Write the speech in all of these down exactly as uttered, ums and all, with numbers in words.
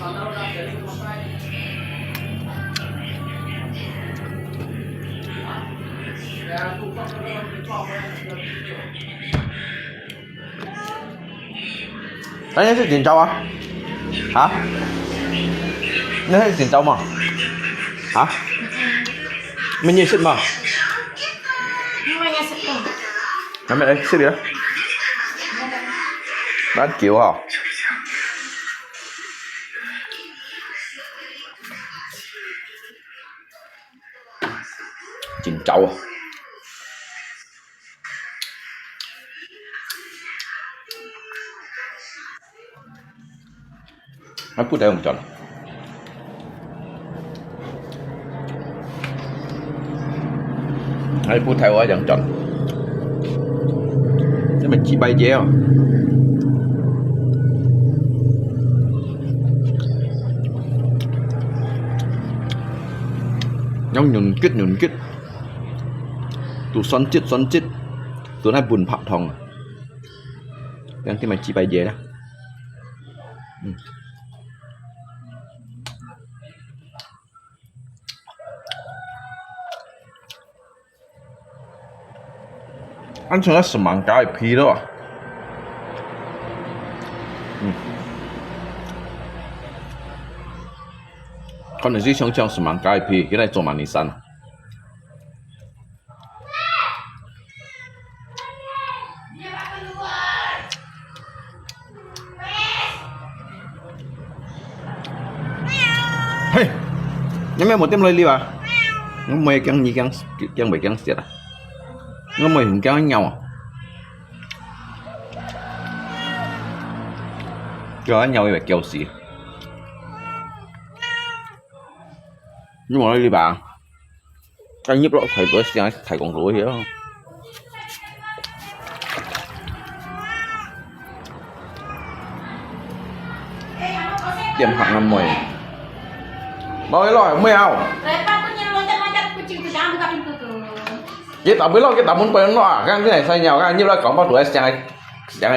哎，你係今朝啊？啊？你係今朝嘛？啊？明日食嘛？明日食嘛？ 係無？來食啊！蠻久吼。真燥啊！啊，布袋用轉。啊，布袋我用轉。這麼幾百隻哦。用軟骨軟骨，都酸質酸質，都來分白糖啊。這樣這麼幾百隻啦。 嗯。恁像係十萬加个皮咯啊。嗯。可能係像像十萬加个皮，佢來做麼个生啊？ 嘿，你乜無點來哩啊？我妹驚你驚驚袂驚死啊？我妹很驚鳥啊。叫佢鳥會叫死。你無來哩吧？ 該入落去，佢先大公路去啊。點下个妹。來來，妹啊！佢打不落，佢打門關落啊！剛才細鳥，剛入來講話，都係想，想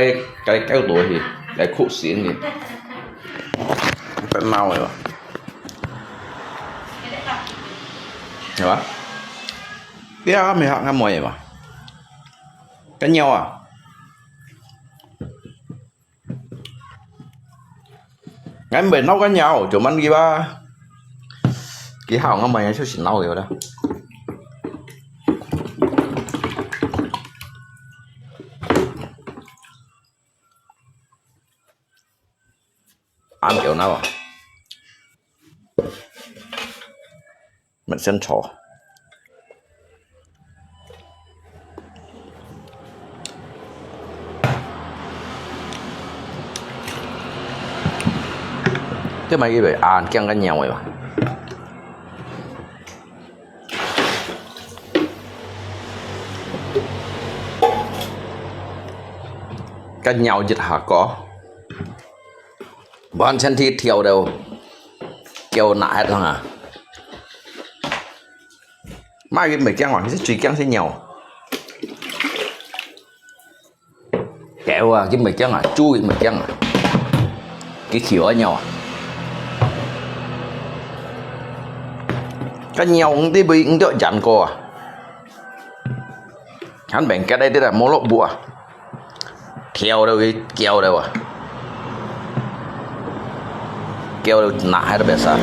該狗肚去，來哭死你。別鬧了。 係吧？你阿姆學阿妹嘛？該鳥啊！𠊎毋會鬧該鳥，做麼个啊？佢學阿妹就係鬧佢啦。恁久鬧啊！ 乜先坐。這麼以為啊，驚該鳥个吧？ 該鳥一下過，完全係跳到，叫拿忒啦。麼个佢毋驚啊，佢最驚係鳥。 狗啊，佢毋驚啊，豬佢毋驚啊，佢求愛鳥啊。該鳥你都毋，你都養過啊？還免結个，這個無落布啊，跳到佢叫到啊。 Kêu拿忒biasa.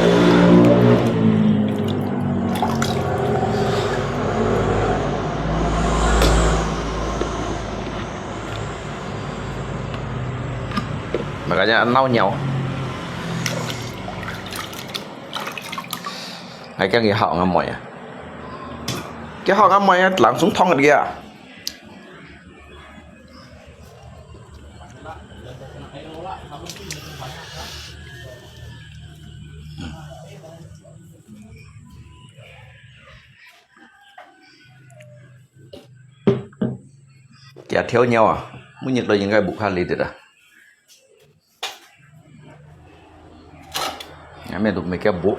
Makanya nau nyau. Ai kang ihau ngamoi ah. Kêu hau ngamoi ah, langsung thong dia. Kêu thiêu nhau à, muốn nhiệt độ những cái bục han lì được à. Ngamoi tui mì kéo bố.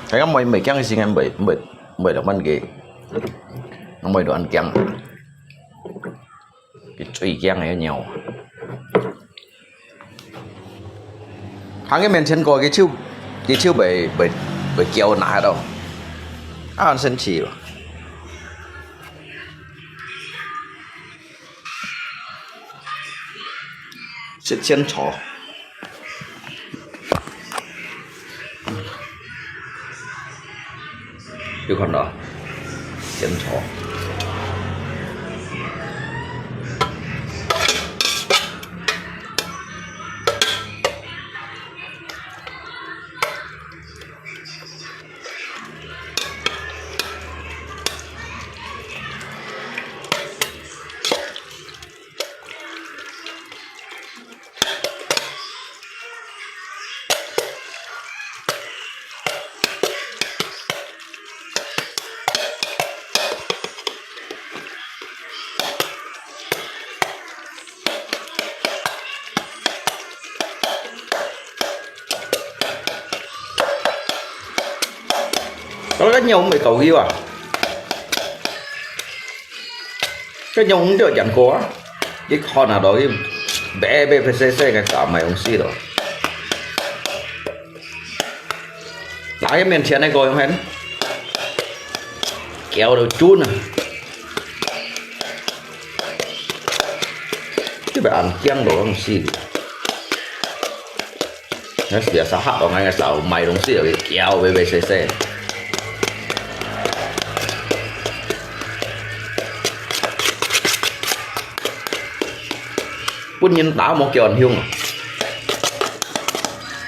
Thấy ngamoi, mì kéo cái gì ngamoi, mì, mì đồ ăn kì. Ngamoi đồ ăn kiêng. Cái chui kiêng này nhiều. 行个面前過，佢手，佢手會，會，會翹拿到，啊，很神奇哦。食仙草。 有看到？仙草。 該个肉毋會夠油啊？該肉毋著煎過啊？你看啊，落去，白白白細細个炸，賣東西咯。拿去面前个過用很，攪到準啊！ 特別恁驚落東西。該時啊，啥客人个時候買東西就會攪，微微細細。本人打無叫人香啊。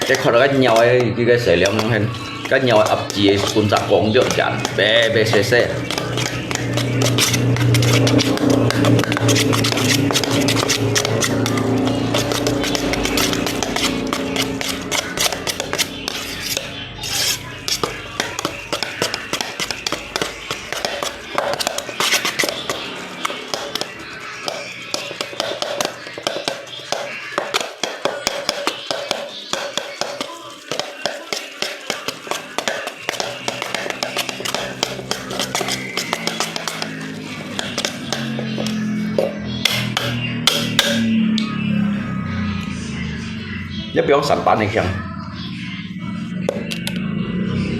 這看到該肉个，佢个色亮亮很，該肉个鴨子个分隻光亮亮，白白細細。 你放散彈个香，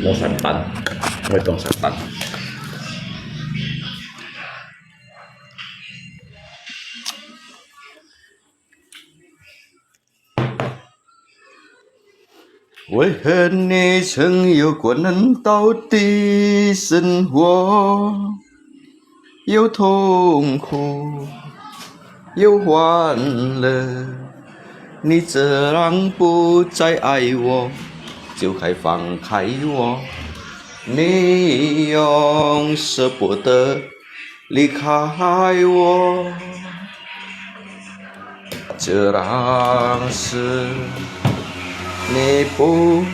無散彈，愛放散彈。 為何你曾有困難到底生活？有痛苦，有歡樂，你怎样不再爱我？就该放开我，你永舍不得 离开我，这样是你不，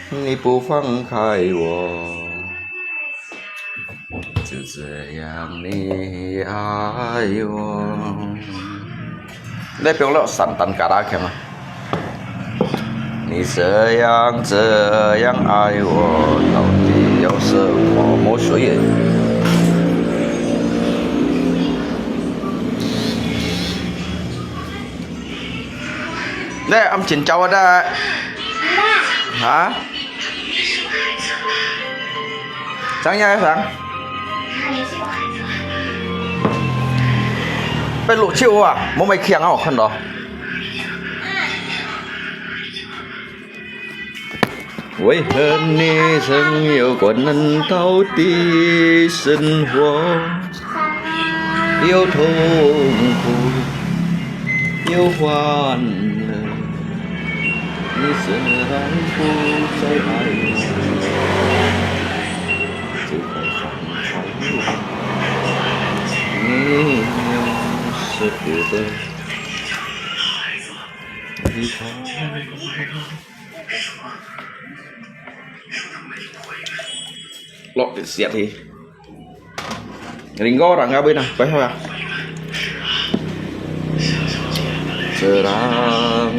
你不放开我，就这样你爱我。 你放落散彈加大強啊！你这样这样爱我，到底要什么？没水耶！你暗前找我的啊？ 怎样啊？被錄手啊，無乜強啊，我看到。為何你曾有困難到底生活？ 有痛苦，有欢乐，你怎然不再爱我？就该放开我，你又舍不得离开我。 落直接去。Ringgo orang kawin ah, payah ah. Serang.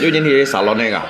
有人去沙龍个啊？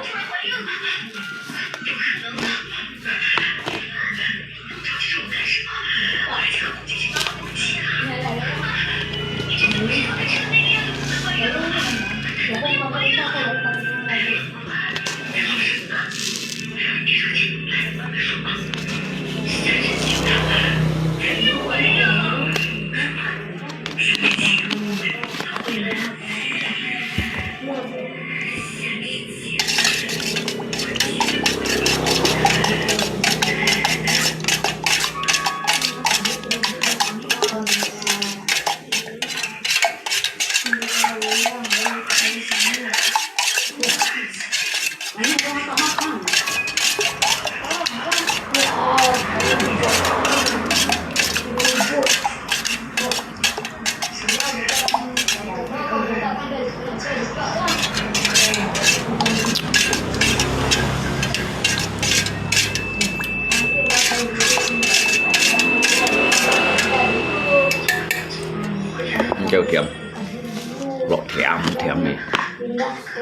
我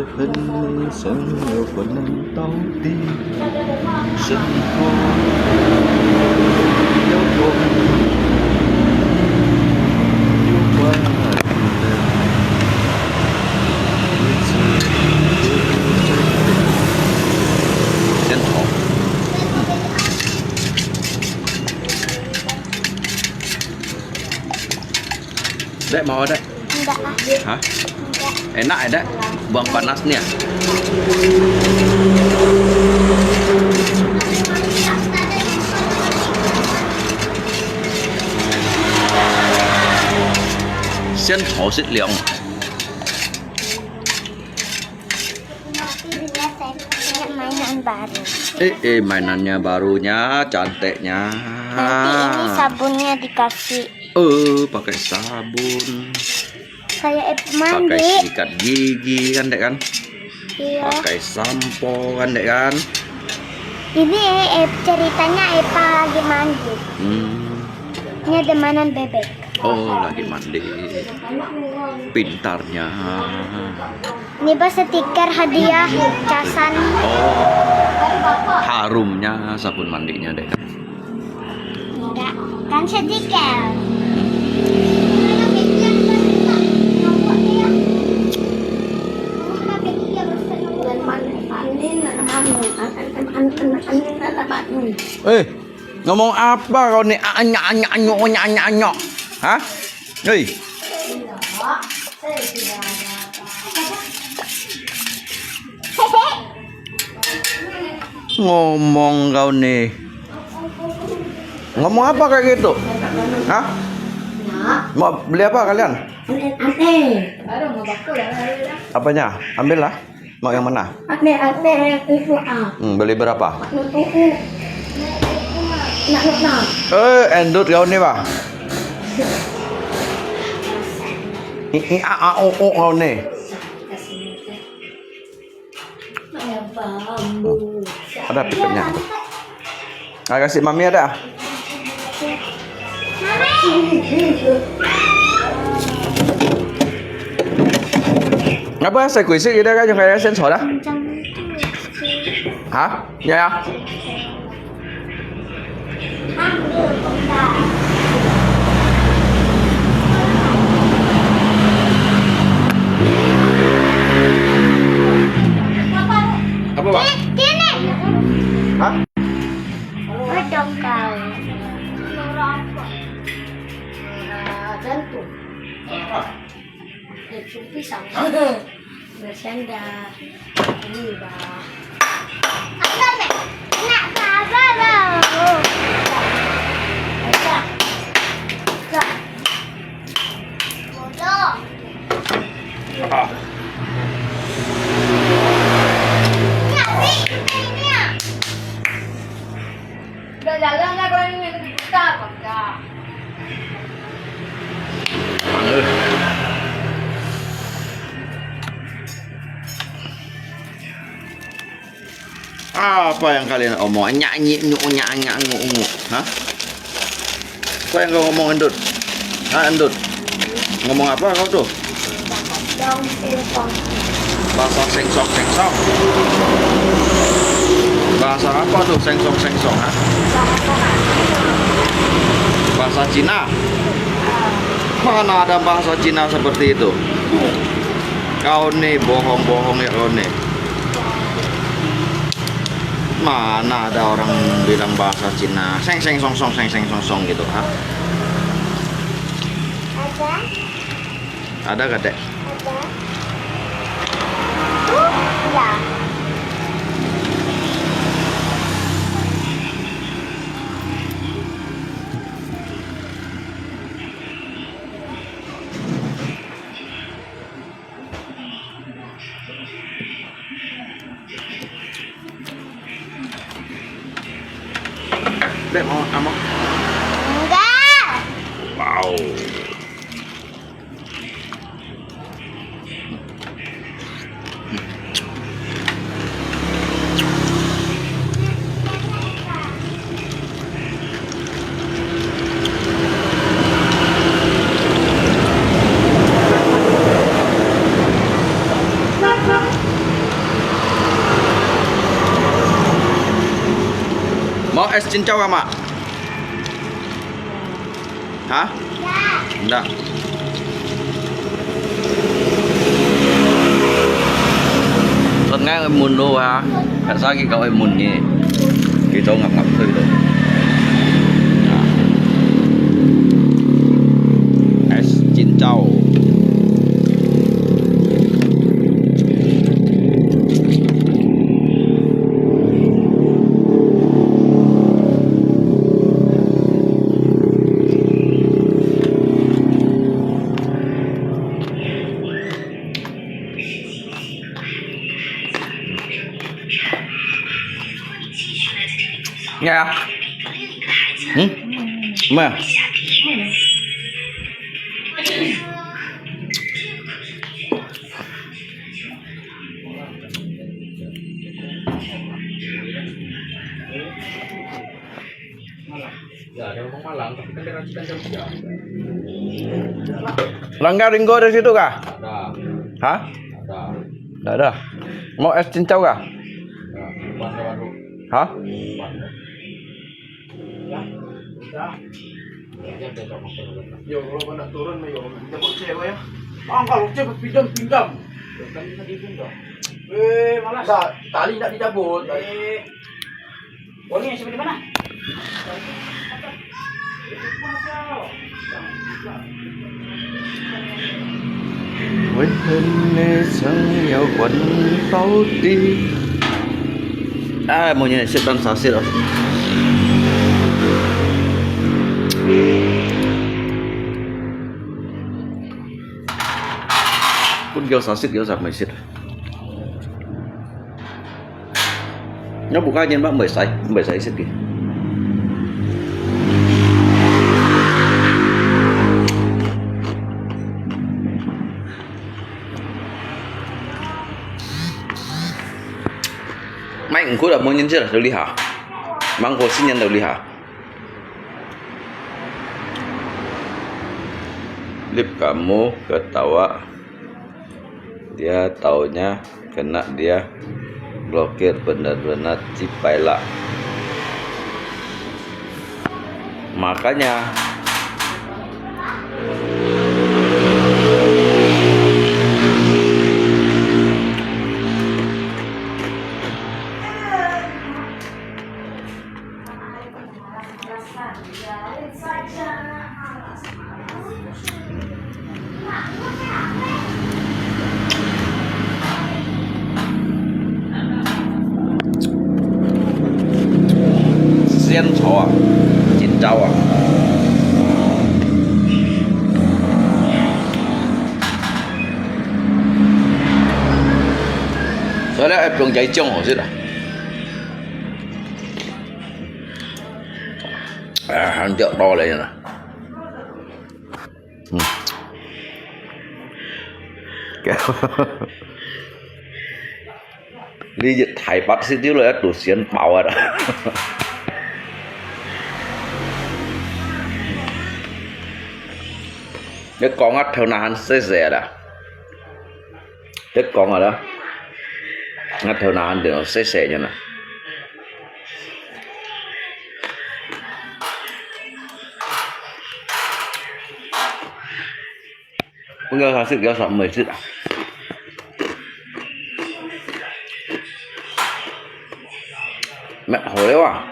和你想要不能到底，生活有我，有我的日子。先炒。Dek, mau dek? Enggak ah. Hah? Enggak. Enak ya, Dek? Buang panasnya. Sian hao sit liang. Ini dia, saya punya mainan baru. Eh, eh, mainannya barunya, cantiknya. Nanti ini sabunnya dikasih. Oh, pakai sabun. Kayak air mandi. Pakai sikat gigi kan, Dek, kan? Iya. Pakai sampo kan, Dek, kan? Ini, eh, ceritanya Epa lagi mandi. Hmm. Ini ada mainan bebek. Oh, lagi mandi. Pintarnya. Ini pas stiker hadiah casan. Oh, harumnya sabun mandinya, Dek. Enggak, kan stiker. Eh, ngomong apa kau ni? Anyak, anyak, anyok, anyak, anyak, anyok. Hah? Hei. Ngomong kau ni. Ngomong apa kayak gitu? Hah? Mau beli apa kalian? Aneh. Apanya? Ambillah. Mau yang mana? Aneh, aneh, itu ah. Hmm, beli berapa? Nak, nak, nak. Eh, endut kau ni, Pak. I, i, a, a, o, o, kau ni. Ada pipetnya. Ah, kasih mami ada. Apa saya kuisi kita kan juga ya sensor dah. Hah? Ya, ya. Apa, Pak? Hah? Bedong kau. Suara apa? Suara jantung. Suara apa? Jantung pisang. Bercanda. Ini, Bah. Apa, Nek? Nak apa, Bah? Baca. Baca. Bodoh. Ah. Ini, ini. Udah jalan lah kau ini, kita apa enggak? Apa yang kalian omong? Nyak, nyik, nyuk, nyak, nyak, nguk, nguk. Hah? Apa yang kau ngomong, Endut? Hah, Endut? Ngomong apa kau tu? Bahasa sengsok-sengsok. Bahasa apa tu sengsok-sengsok, ha? Bahasa Cina? Mana ada bahasa Cina seperti itu? Kau ni bohong-bohong ya kau ni. Mana ada orang bilang bahasa Cina, seng seng song song, seng seng song song gitu, ha? Ada? Ada kah, Dek? Ada. Tuh, ya. Dek, mau, Amok? Enggak. Wow. Es cincau ka, Mak? Hah? Nda. Tuan ngai oi mun lo ha. Kat sa ki kau oi mun ni. Ki tau ngap ngap tui lo. Es cincau. 呀，嗯，咩？ Langgar Ringo ada situ kah? Ada. Hah? Ada. Nggak ada. Mau es cincau kah? Ada. Depan ada warung. Hah? Depan. Ya, udah. Yo, kalau kau nak turun, yo, kita bawa cewek ya. Ah, kalau cewek pinjam, pinjam. Kan tadi pinjam. Eh, malas. Nggak, tali nggak dicabut. Eh. Uangnya simpan di mana? 為何你曾要管到底？哎，無人食當沙士咯。分佢沙士，佢就毋會食。 若無加鹽，毋會使，毋會使食个。Mai engkut lah, monyet je lah, dulu ha. Mangko sinian dulu ha. Lip kamu ketawa. Dia taunya kena dia blokir, benar-benar cipai lah. Makanya. 仙草啊，金蕉啊。所以呢，愛放這種好食啊。 啊，還叫到了呢。嗯。你一台北市就來都先包啊啦。你講啊，頭那還細細啦。 你講啊啦，𠊎頭那還細細仔呢。分佢食，佢食毋會食啊。乜好了啊！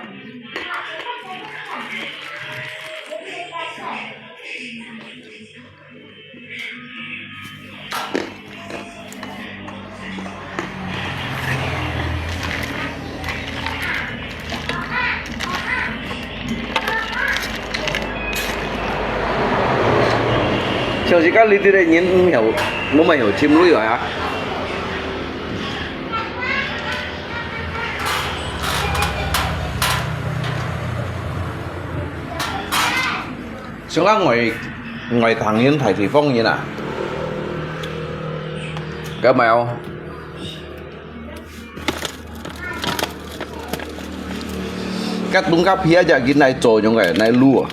像係講你這個人毋曉，毋係曉尋鐳啊？ 像啊外，外省人、大地方人啊，該無哦，該東家皮啊，隻人來做樣个，來擼啊。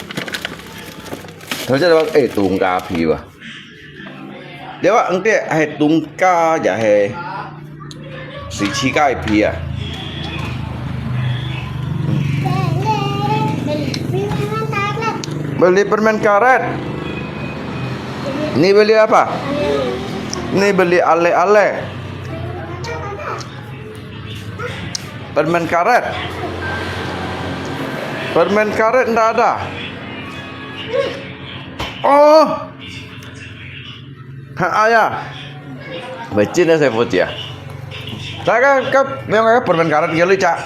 頭先話，欸，東家皮哇。 你話，毋知係東家也係水雞个皮啊？ Beli permen karet. Ini beli apa? Ini beli ale-ale. Permen karet. Permen karet ndak ada. Oh. Ha, ah, ya. Mecin ya, saya putih ya. Saya kan, kan, memang kan permen karet gitu, Cak.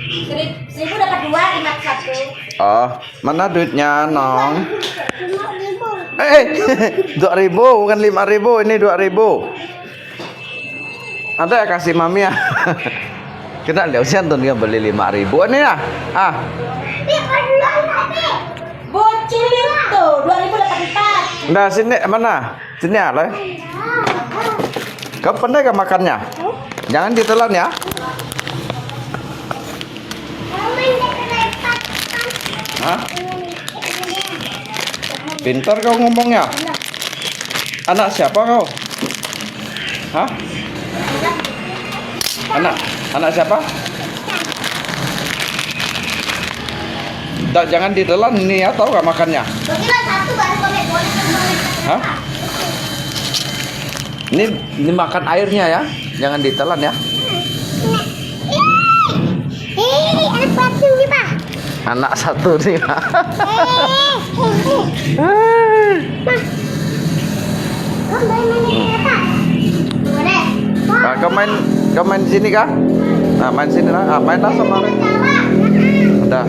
Seri-, seribu dapat dua, lima satu. Oh, mana duitnya, Nong? Lima ribu. Eh, eh, dua ribu, bukan lima ribu, ini dua ribu. Ada ya kasih mami ya? Kena lihat siang tuh dia beli lima ribu. Ini ya? Ah. Bocil itu, dua ribu dapat empat. Nah, sini mana? Sini ya, Leh. Kamu pandai gak makannya? Jangan ditelan ya. Hah? Pintar kau ngomongnya. Anak siapa kau? Hah? Anak, anak siapa? Tak, jangan ditelan ini ya, tahu gak makannya? Hah? Ini, ini makan airnya ya, jangan ditelan ya. Anak satu ni, Pak. Anak satu ni, Pak. Nah, kau main, kau main sini kah? Nah, main sini lah. Ah, main lah sama. Udah.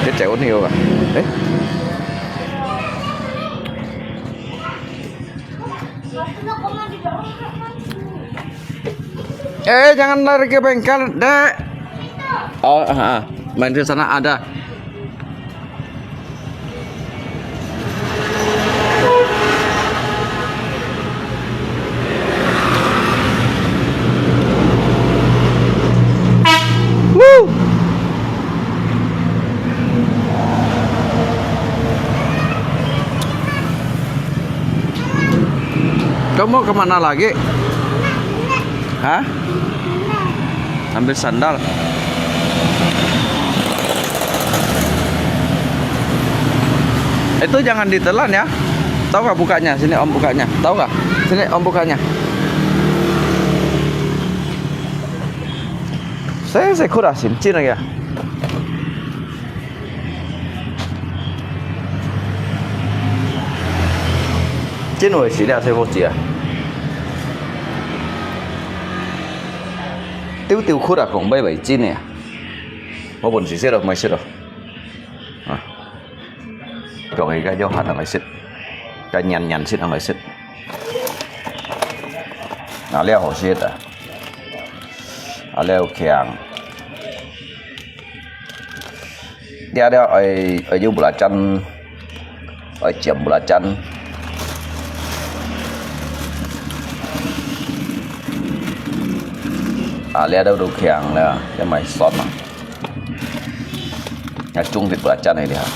Cái chèo nó kìa. Ê? Eh, jangan lari ke bengkel, Dek. Oh, ah, ah. Main ke sana ada. Woo! Kamu mau kemana lagi? Hah? Ambil sandal. Itu jangan ditelan ya. Tahu nggak bukanya? Sini om bukanya. Tahu nggak? Sini om bukanya. Saya, saya kurang sim, Cina ya. Cina sih dia saya bocil ya. Tiup-tiup khut ah kong bai bai cin ya. Mo bun si sit lo, mai sit lo. Ah. Kong ika jo hat ang mai sit. Ka nyan nyan sit ang mai sit. Nah, liao ho sit ah. Ah, liao kiang. Dia dia ai ai ju belacan. Ai ciam belacan. Ah, lihat dah udah kiang lah, dia mai sot mah. Ya, cung di belacan ini ha.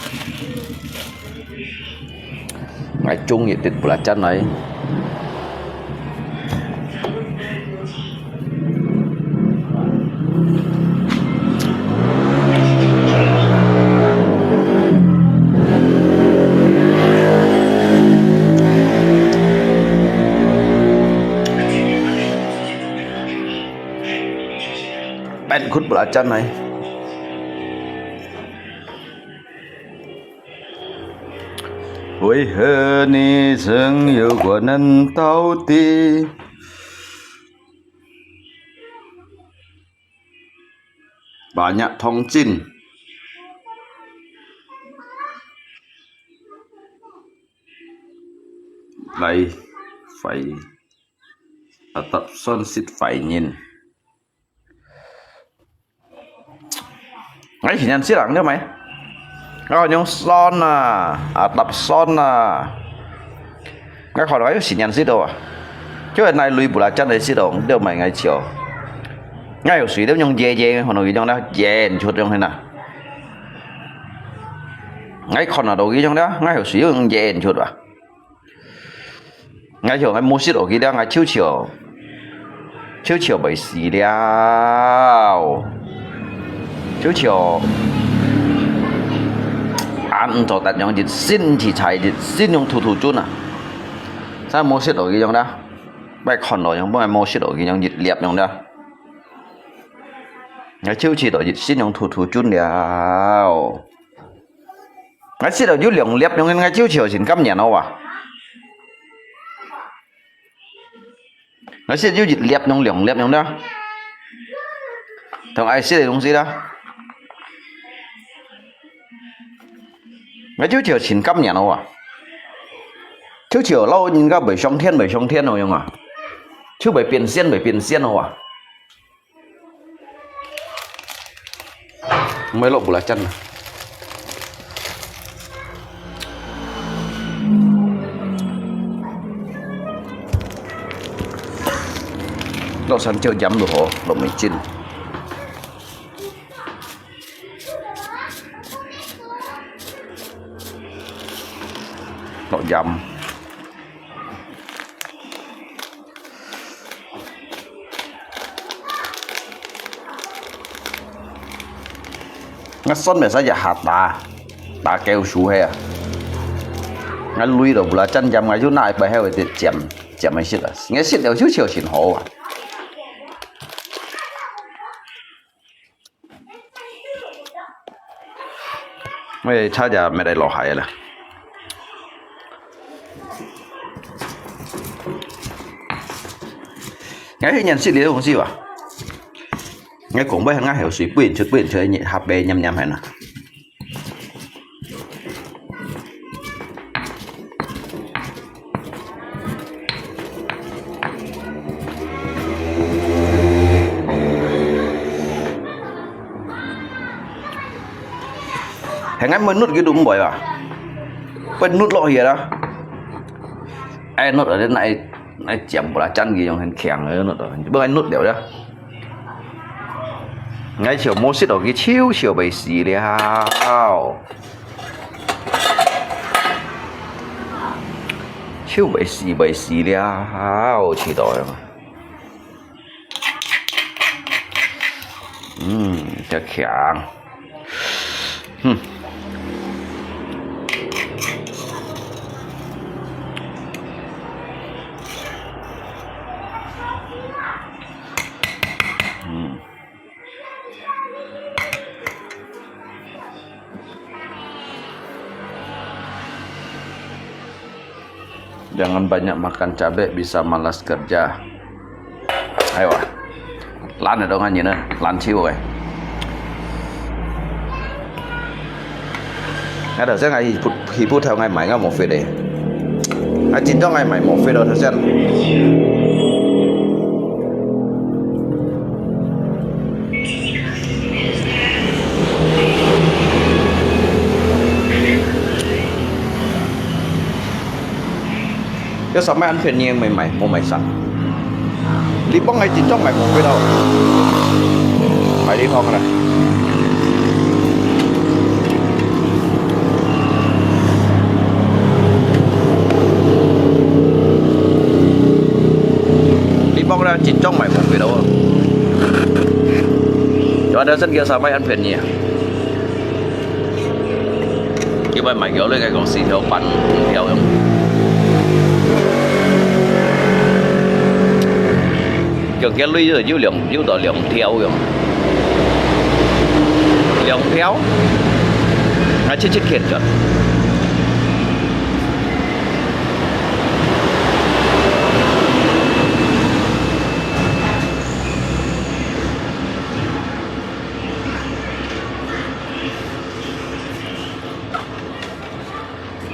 Ngai cung yit tit belacan lai. Pet khut belacan lai. 为何你曾有过难到底？Banyak thong cin. Lai fai. Atap son sit fai nyin. Ngai si nyan sit ang dia mai. Ngau nyong son ah, atap son ah. Ngai khon ngai si nyan sit do ah. Cho nai lui belacan ai sit do, dia mai ngai chiao. Ngai yo sui dia nyong ye ye, khon ngai nyong na ye chut nyong hena. Ngai khon na do gi nyong dia, ngai yo sui nyong ye chut ba. Ngai yo ngai mo sit do gi dia ngai chiu chiao. 秋秋會死了，秋秋，俺毋做得用一身去踩，一身用突突轉啊！再無食到佢樣啦，莫看到樣，莫無食到佢樣一粒樣啦。𠊎秋秋到一身用突突轉了。 𠊎食到有兩粒樣，𠊎就就先甘願哦哇。𠊎食有一粒樣、兩粒樣啦，同𠊎食个東西啦。𠊎就就先甘願哦哇。就就老人家會上天，會上天哦樣啊，就會變仙，會變仙哦哇。 毋係落belacan啊。落山椒鹽就好，落味精。落鹽。 𠊎算毋使一下打，打九十係啊。𠊎累到belacan鹽，𠊎就拿一杯還有一點尖，尖个食啊。𠊎食了就就先好啊。 喂，差點沒得落海了。𠊎去年食這東西吧。𠊎講話𠊎口水不然出，不然出，下背黏黏還啊。 係𠊎毋愛搦佢都毋會啊，分搦落去啦。愛搦啊，那那尖belacan佢樣很強个搦啊，分𠊎搦了啦。 𠊎就無食到佢就就會死了，就會死會死了，知道了。嗯，真強。嗯。 嗯。Jangan banyak makan cabe, bisa malas kerja. Aiwa. 懶个都恁樣呢，懶手个。𠊎頭先𠊎去鋪，去鋪頭𠊎買𠊎無fit个。𠊎真正𠊎買無fit咯，頭先。這衫賣恁便宜，無買，無買衫。你幫𠊎真正買無fit咯，買你看看啦。你幫𠊎真正買無fit咯，有啊，這身這衫賣恁便宜啊。 佢買賣佢个講四條半五條樣。佢个鐳有兩，有到兩條樣。兩條，𠊎七七千轉。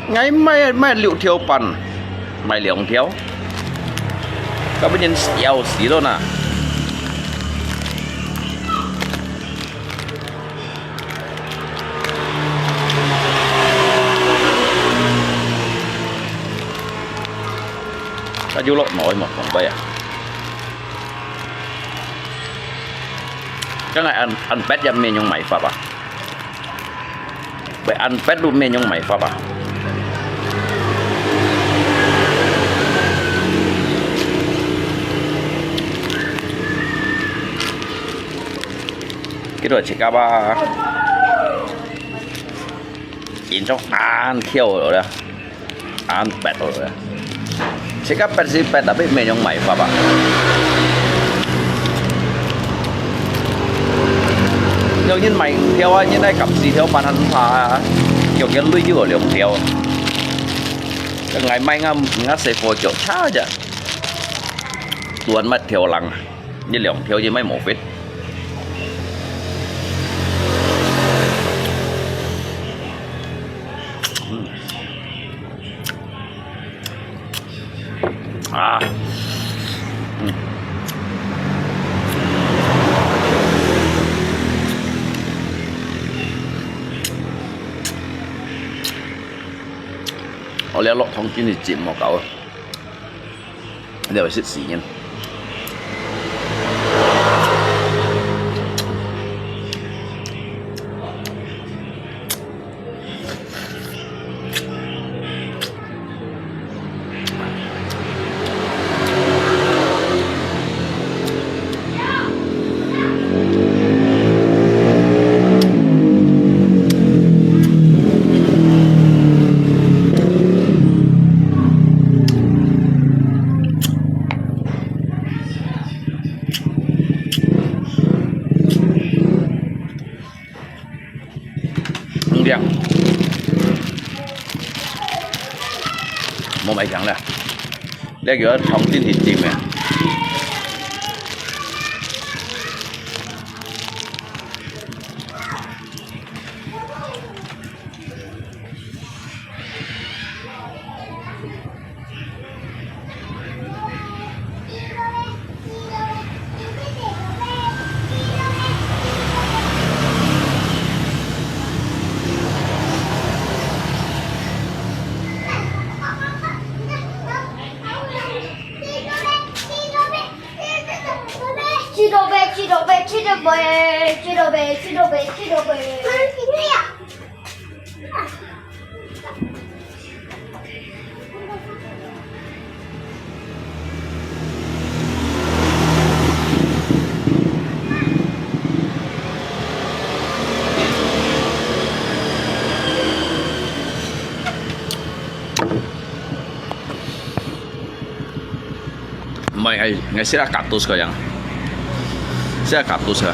𠊎買，買六條半，買兩條，該分人笑死了呢。該有落耐無，講白啊。 該𠊎恁，恁白也毋會用買法啊？喂，恁白都毋會用買法啊？這个自家吧，變做恁翹了啦，恁白了啦。自家白是白，tapi無用買法啊。有人買五條啊，人愛減四條半還差啊，叫佢累有兩條。𠊎買𠊎，𠊎細貨就差一隻，短乜條lang。 你兩條也買無fit。嗯。啊。嗯。我這落湯緊去浸莫搞啊。 了，食死人。嗯，這樣。無買強了，這个湯真係浸个。 毋係，係，係食啊kaktus个樣，食啊kaktus个。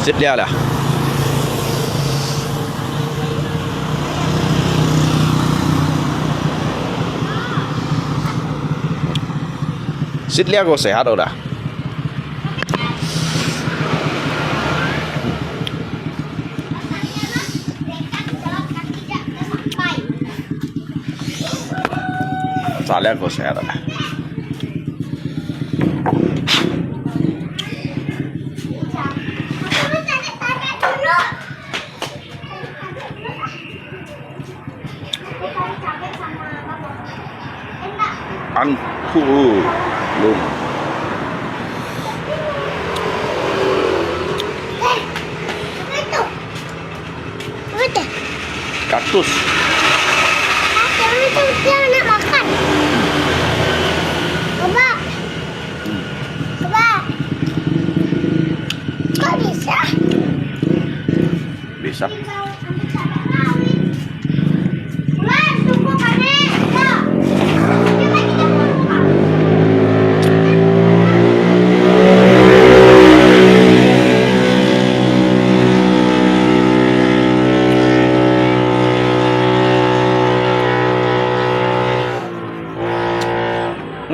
食了啦。食了个食下到啦。 炸兩个出來了。Angkut. Kaktus. Kaktus itu dia nak makan. Coba. Coba. Kok bisa? Bisa.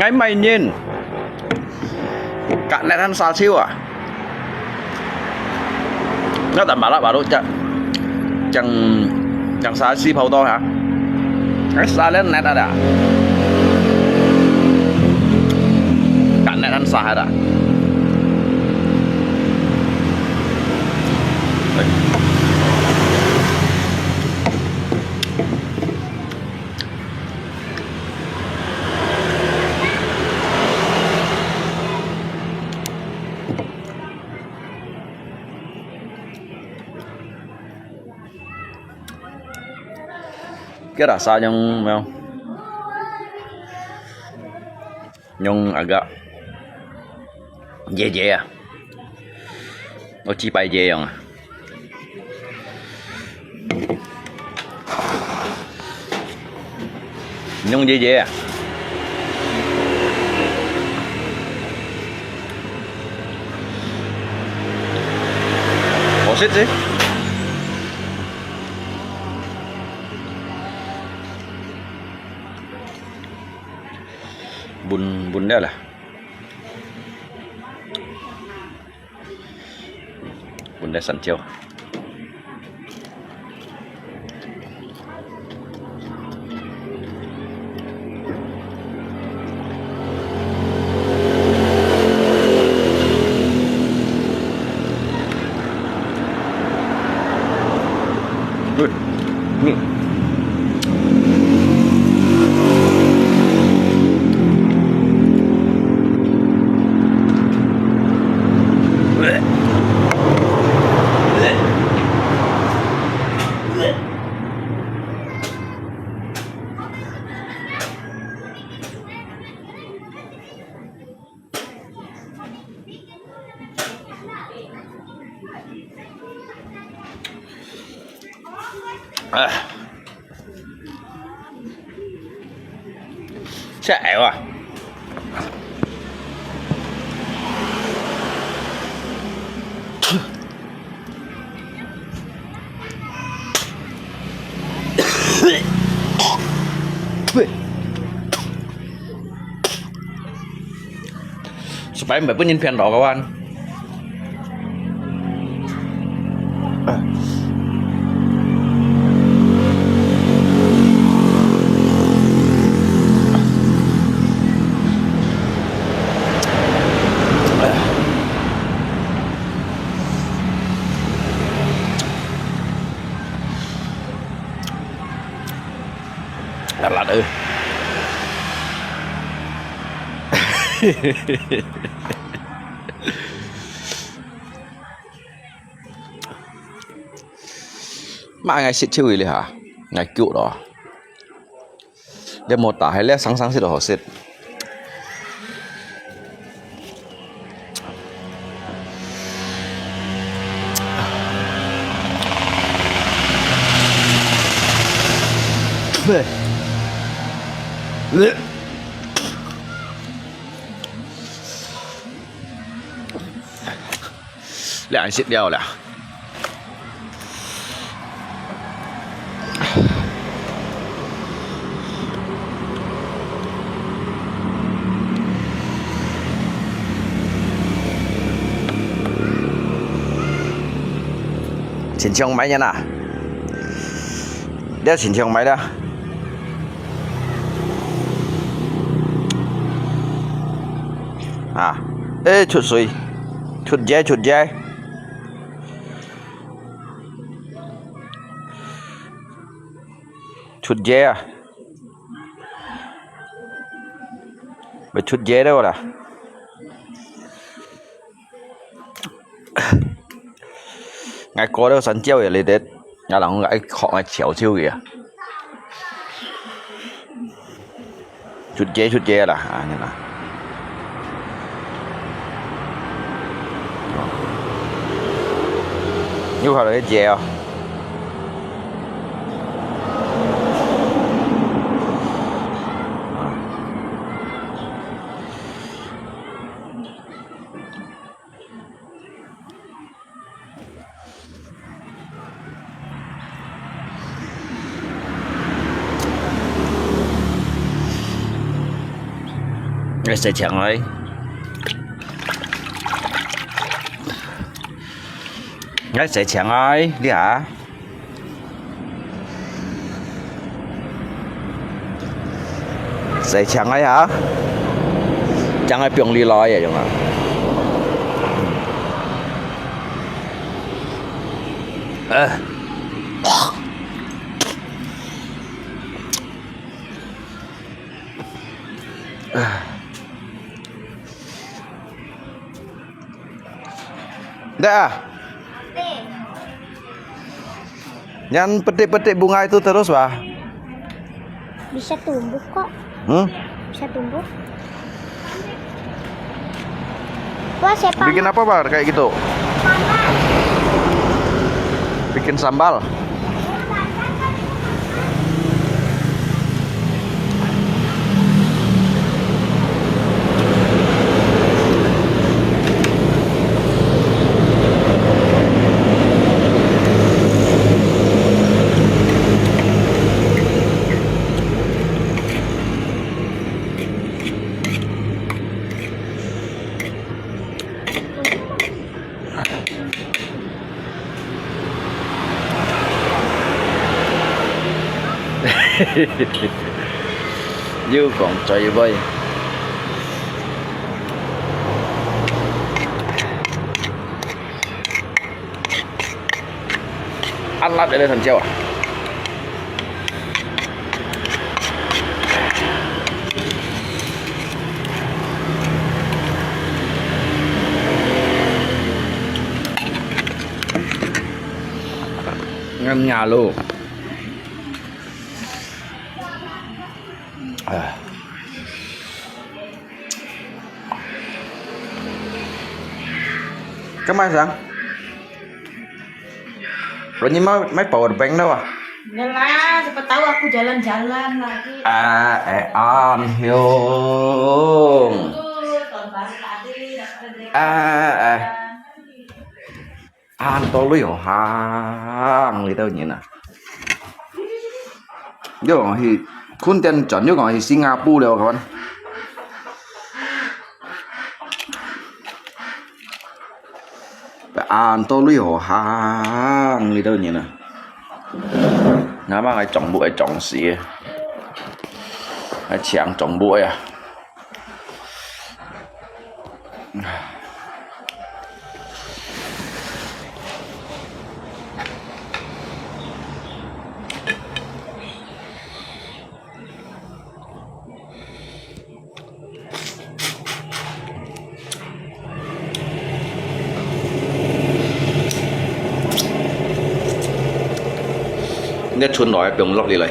𠊎買人，隔日還殺手啊！ Nga ta malap baru cak, cang, cang sasi pau to ha. Nga salen net ada. Kan net han sah ada. Kira sayang mau. 用那个热热啊，好似拜节样啊。用热热啊。好食啫。分，分了啦。 分个山椒。Good. Ni. 哎，真係啊！喂。 Supaya毋會分人騙到个話。辣辣个。嘛，𠊎食就會哩哈，𠊎腳咯。你無打開，你生生食都好食。 你恁食了啦。親像麼人啊？你親像麼人啊？ 啊，誒，出水，出界，出界，出界啊！會出界了啦！ 𠊎過了山椒也來得，𠊎人愛學𠊎潮州个啊。出街出街啦，啊，你啦。又跑了一街哦。啊。 愛洗淨來。愛洗淨來，你啊。 洗淨來哈，正愛放你來个用啊。呃。呃。 Dah ah. Yang petik-petik bunga itu terus, Bah? Bisa tumbuh kok. Hmm? Bisa tumbuh. Bikin apa, Bar, kayak gitu? Bikin sambal.又講嘴尾。 Ăn lát để lên thành treo à? Ngăn nhà luôn. À. Kau mai sang? Lo ni mai, mai power bank dah, wah? Yalah, siapa tahu aku jalan-jalan lagi. Ah, eh, An Hyung. Itu tahun baru tadi dapat ada. Ah, eh. An to lui hò hàng li tau nyin à. Yuk kong hi, khun tian chọn, yuk kong hi Singapore liao kawan. An to lui hò hàng li tau nyin à. Ngà mà ngai chọn bu ai chọn xì. Ai chiang chọn bu ai à. Nè，春來放落去來，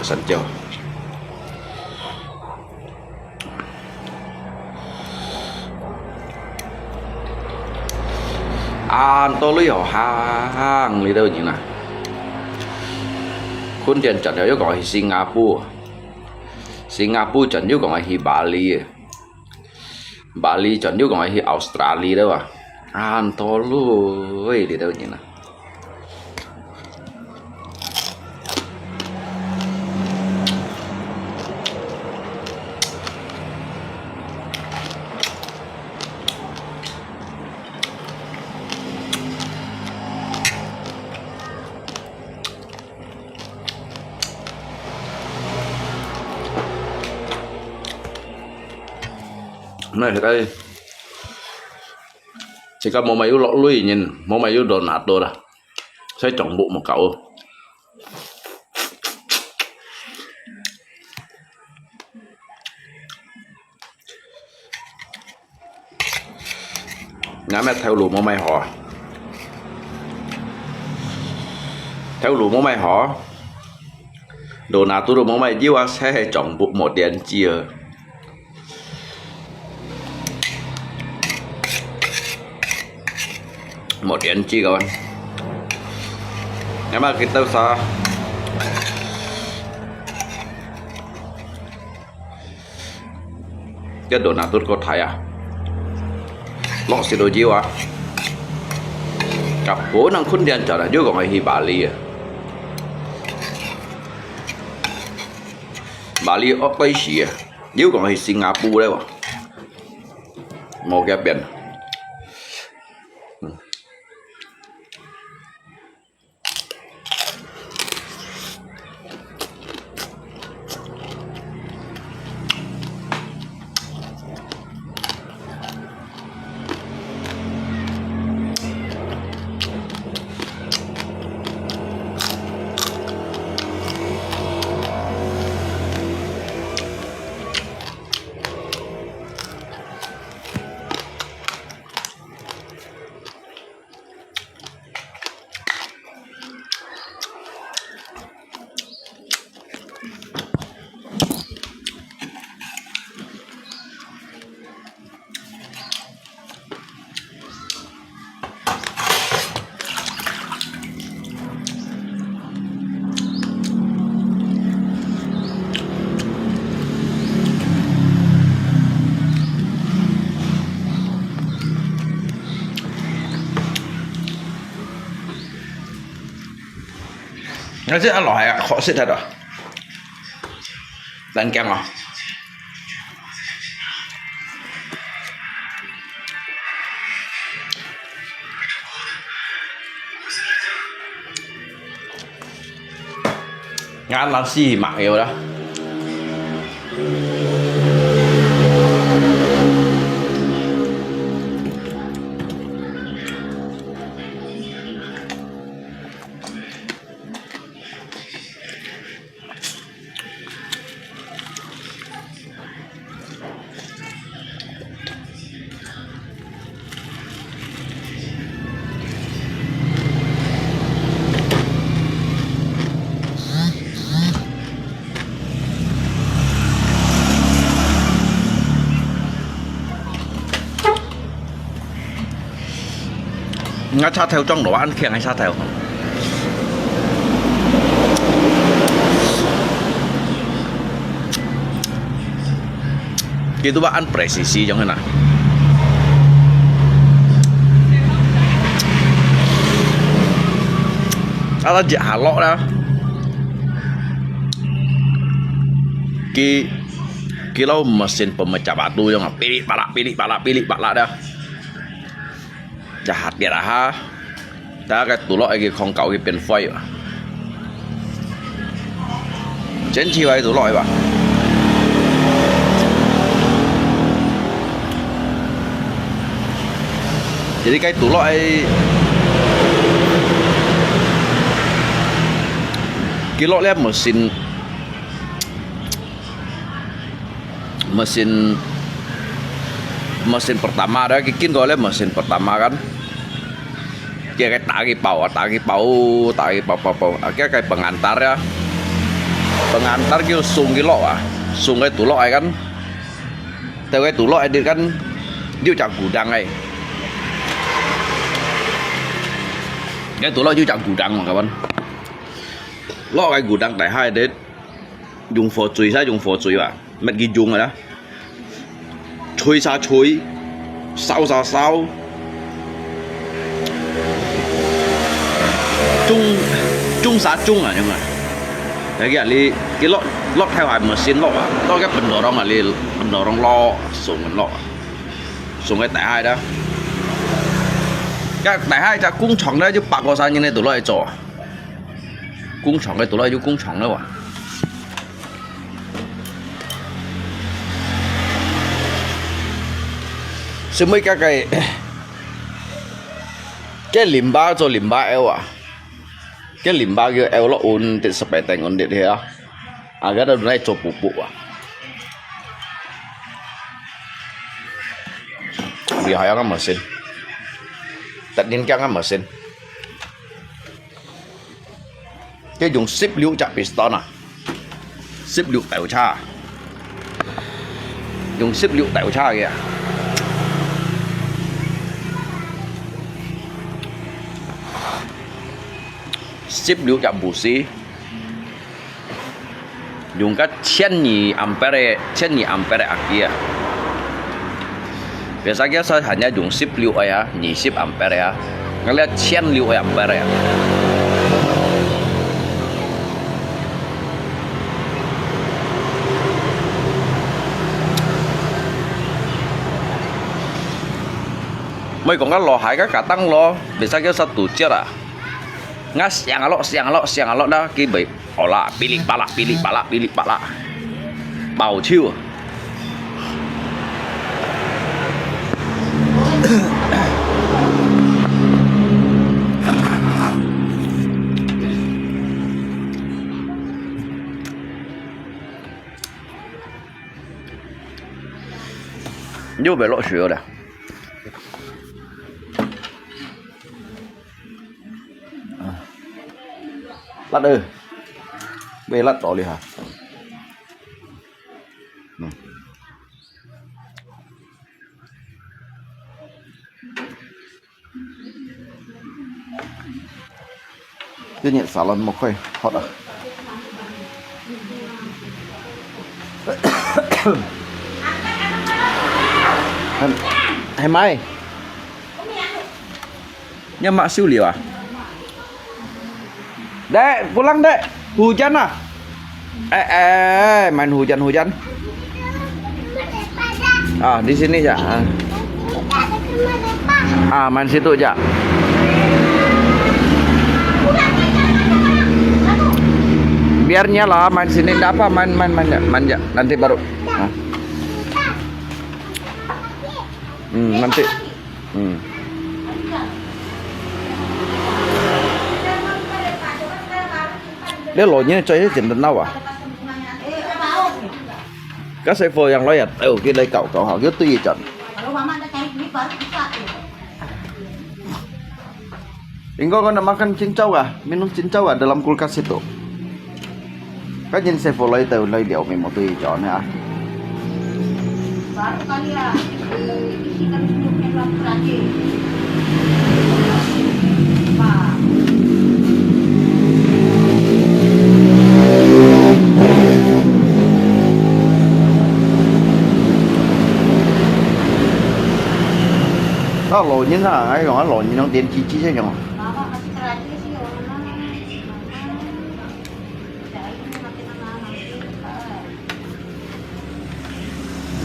山椒。 An to lui hò hàng li tau nyin à. Khun tian chọn yuk kong hi Singapore. Singapore chọn yuk kong hi Bali. Bali chọn yuk kong hi Australia tau à. An to lui li tau nyin à. 那个，自家無買有落鐳呢，無買有Donato啦。 所以中毒無夠。那麼頭路無買好啊？頭路無買好，Donato都無買，又啊，係中毒無電子啊。 無電子个。那麼佢兜啥？這Donato个大啊，落雪都有啊。甲不能困天着了，又講去巴黎啊。巴黎惡對死啊，又講去新加坡了喎。 無改變。嗯。該這下落下啊，好食忒啊。真驚哦！𠊎冷死麻油啦。 𠊎車頭撞到，恁輕个車頭。佢都話恁precision樣个啦。啊，佢一下落啦，佢，佢摎mesin pemecah batu樣啊，噼里啪啦，噼里啪啦，噼里啪啦个。 一下跌啊哈，大家个堵落去个空搞去變壞啊。前期位堵落去吧。Jadi該堵落去，佢落了mesin。 Mesin, mesin pertama dah, kikin ko le mesin pertama kan. Kia cái tá cái bao, tá cái bao, tá cái bao, bao, bao. Kia cái pengantar ya. Pengantar kêu sung cái lọ à. Sung cái tủ lọ ai kan. Tao cái tủ lọ ai dit kan. Liu chả gudang ai. Cái tủ lọ liu chả gudang mà các bạn. Lọ cái gudang tại hai đấy. Dùng phở chuối sao, dùng phở chuối à. Mệt cái dùng rồi đó. Chuối sao chuối. Sao sao sao. Chung, chung sao chung à, nhưng mà. Cái kia li, cái lọ, lọ theo hai mesin lọ à. Lọ cái bánh đồ rong à li, bánh đồ rong lọ, sung lọ. Sung cái tại hai đó. Cái tại hai chắc cũng chọn đấy chứ bạc có sao như này tụi lọ cho. Cũng chọn cái tụi lọ chứ cũng chọn đấy à. Sơ mới cái cái cái limba cho limba eo à. Cái limba kêu eo lo un tit sepai teng un tit hia. Agak ada dunai cho pupu à. Vì hai orang mesin. Tết đến kang mesin. Cái dùng sip liu chak piston à. Sip liu tàu cha. Dùng sip liu tàu cha kìa. Sip liu chak busi. Dùng cái千二ampere,千二ampere aki à. Biasa kia sa hanya dùng sip liu ai à, nhị sip ampere à. Ngali千六ampere à. Mới講cái lò hai cái cả tăng lò, biasa kia sa tu chết à. Ngã siang lọ, siang lọ, siang lọ đó, cái bể. Ồ là, pili pala, pili pala, pili pala. Bảo chiêu. Yuk phải lọ sứa dah. Lát ư. Bê lát đó đi hả? Cái nhện xả lon một khay hot à? Hay, hay mai. Nhá mạ siu liu à? Dek, pulang, Dek. Hujan ah. Eh, eh, main hujan-hujan. Ah, di sini aja. Ah. Ah, main situ aja. Biarnya lah, main sini, ndak apa, main, main, main, main aja. Nanti baru. Ah. Hmm, nanti. Hmm. 你來年再去剪得到啊？該師傅樣來啊，哎喲，佢來搞搞下，佢對一陣。Enggak ko nak makan cincau ah, minum cincau ah dalam kulkas itu. Kan jin sevo lai tau lai liau memang tu ijon ya. Baru kali ya, isi kami tunjuk yang dalam kerajin. Wah. Đó, 老人啊，哎喲， 老人用電子紙先用。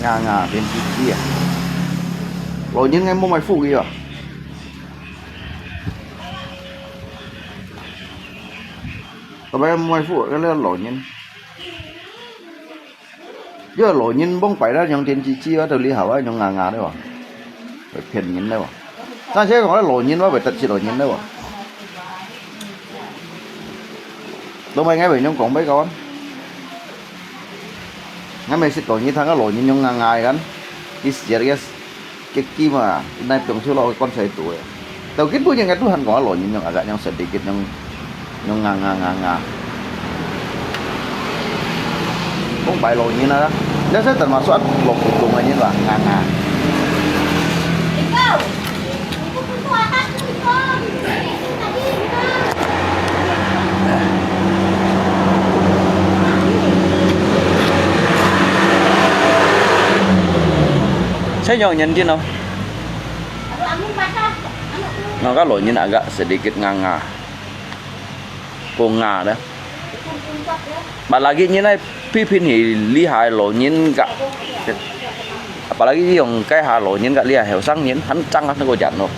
Nga nga, 電子紙啊。 老人𠊎無買褲佢啊。 Tapi無買褲，該個老人。 因為老人往擺啦，用電子紙啊，都厲害啊，用牙牙个哇，會騙人个哇。但係講老人，我會得罪老人个哇。老闆，𠊎會用講俾佢啊。𠊎每次講你聽个老人用牙牙个，佢寫个 Kiki嘛，nai piong silo kon sai tu ya. Tau kit bu yang tu han kong alo nyin yang agak yang sedikit yang yang nga nga nga nga. Kong pai lo nyin ah. Dia saya termasuk lo kutung nyin lah nga nga. Saya nyawa nyantin no. Nah, kalau nyin agak sedikit nganga. Kong nga dah. Apalagi nyin ai pipin hi lihai lo nyin ka. Apalagi yung kai ha lo nyin ka lihai heo sang nyin han chang ah ko jan no.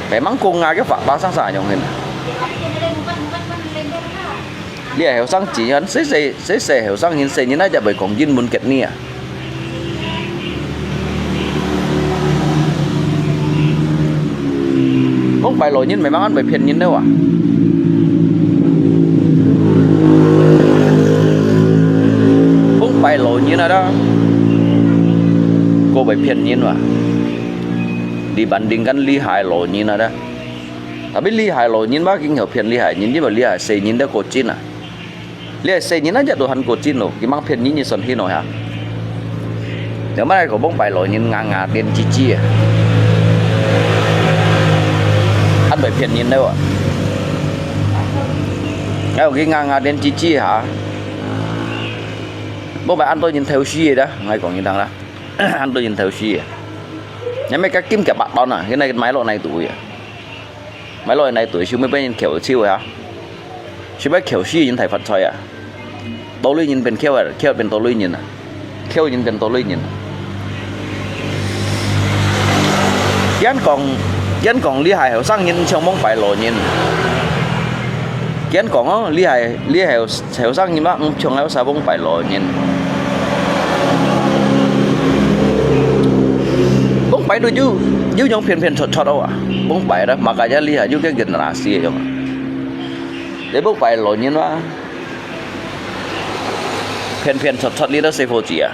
Memang kong nga ke fa ba sang sa nyong hin. Lia heo sang chỉ nhận sẽ sẽ sẽ sẽ heo sang hin sẽ nhìn ai chả bởi công dân muốn kết nia. Không phải lo nhìn mấy mang ăn bởi phiền nhìn đâu à. Không phải lo nhìn à đó. Cô bởi phiền nhìn mà. Đi bản định gắn lý hại lo nhìn à đó. Tapi lihai lo nyin ba king heo phiên lihai nyin, nyin ba lihai se nyin da ko chin à. Lihai se nyin a jat tu han ko chin lo, ki mang phiên nyin nyin son hi no ha. Nếu mà này có bông pai lo nyin nga nga tiền chi chi à. Ăn pai phiên nyin đâu à. Ngay ki nga nga tiền chi chi hả. Bông pai ăn tôi nyin theo si da, ngay còn nyin đang da. Ăn tôi nyin theo si à. Nhà mấy cái kim cái bạc đó nè, cái này máy lo này tụi à. Máy lo này tụi siêu mới bên khéo siêu à. Siêu mới khéo siêu nhìn thấy phát soi à. Tô lui nhìn bên khéo à, khéo bên tô lui nhìn à. Khéo nhìn bên tô lui nhìn. Kián kong, kián kong lý hại hậu sang nhìn trong mong phải lo nhìn. Kián kong á, lý hại, lý hại heo sang nyi ma, ung chhiong heo sa bông pai lo nyin. Bông pai tu yu, yu yong phiên phiên chot chot à. Bông pai đó, mà cả nhà li ha, yu cái gần là xì yong. Để bông pai lo nyin ma. Phiên phiên chot chot li đó xe phô chỉ à.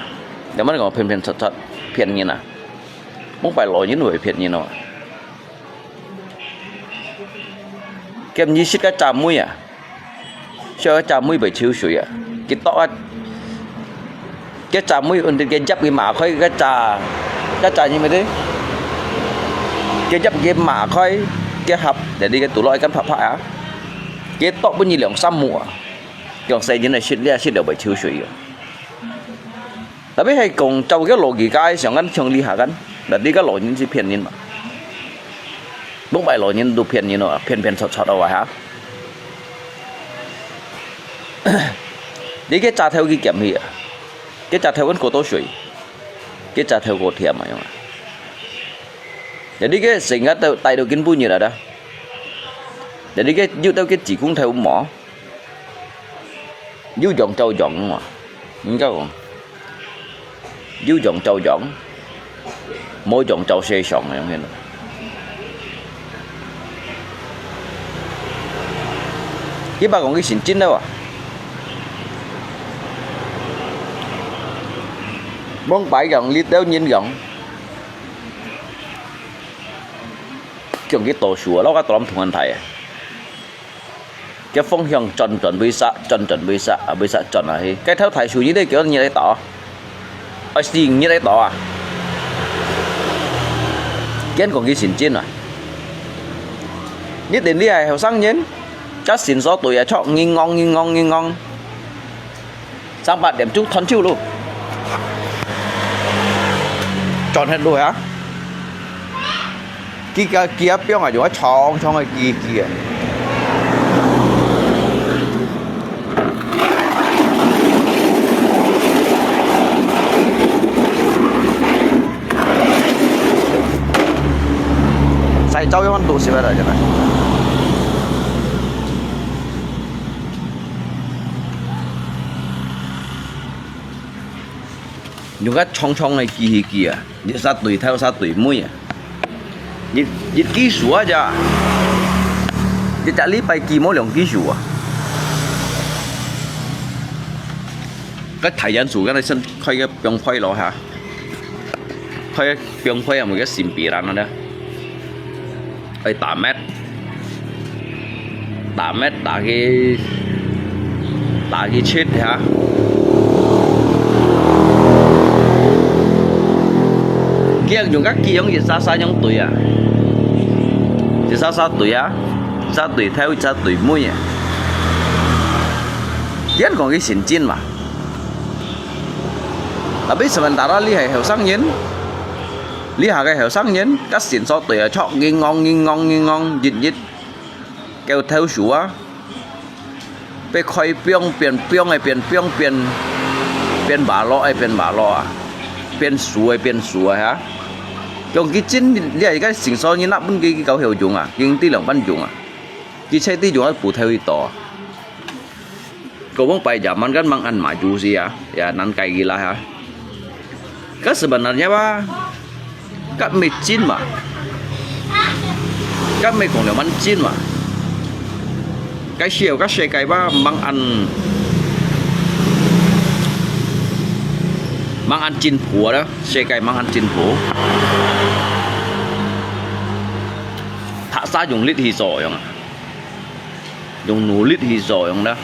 Để mà còn phiên phiên chot chot, phiên nyin à. Bông pai lo nyin rồi phiên nyin à. Kem nyi xít cái chà mũi à. Cho cái chà mũi bảy chiếu sủi à. Cái tóc á. Cái chà mũi ổn định cái giáp cái mã khói cái chà. Cái chà như mày thế. Cái giáp cái mã khói. Cái hộp để đi cái tủ lạnh căn phạm phải à. Cái tóc bữa nyi lượng xăm mũ à. Cái xe như này xít lia xít đều bảy chiếu sủi à. Tapi hai kong chau cái lo gì cái xiang ngăn chong li hà ngăn. Đã đi cái lo nhìn si phiền nhìn mà. Bông pai lo nhìn du phiền nhìn à. Phiền phiền sọt sọt ở ngoài hả. 你个早頭去撿去啊，个早頭還過多水，个早頭過甜啊，樣啊。Jadi个成日都帶到今晡日啊，dah。Jadi个有兜个子公頭無，有樣照樣嘛，應該講。 有樣照樣，無樣照世上个樣形。佢把講佢神經了啊！往擺樣，你兜人樣，將佢倒數啊，老家當同人睇啊！ 个方向轉轉，為啥轉轉，為啥啊，為啥轉啊去？該頭大樹你得叫你來倒，愛死你來倒啊！見講佢神經啊！你等你係後生人，甲神所對啊，著銀行銀行銀行。 三八點鐘斷手咯，轉忒路啊！佢个佢个表啊，用个長長个機機啊！使走一番路是不是？真的。 用个長長个機器機啊，一隻對頭，一隻對尾啊，一一技術啊，這一隻禮拜機無兩技術啊。該大鼹鼠，該你先開个放開咯哈，開个放開啊，每个新皮人啊。 愛打mat，打mat打去，打去切哈。佢用个機用一隻隻樣對啊，一隻隻對啊，一隻對頭，一隻對尾啊。佢講佢先進嘛。Tapi sementara你係後生人， 這下个後生人，甲先所對啊，著銀行銀行銀行，日日交頭數啊，被開放變放个變放變，變馬路个變馬路啊，變樹个變樹啊哈。用佢真，你係个先所人，那本佢佢搞曉用啊，用得兩半用啊，佢才得用啊，不太會多啊。 Kau wong pai zaman kan mang an maju sih ya, ya nan kai gila ha. Kan sebenarnya ba, kan mecin ba, kan mekong leman cin ba. Kai siau kan sekai ba mang an, mang an cin pua dah, sekai mang an cin pua. Tak sa jong lit hi so yong. Dong nulit hi so yong dah.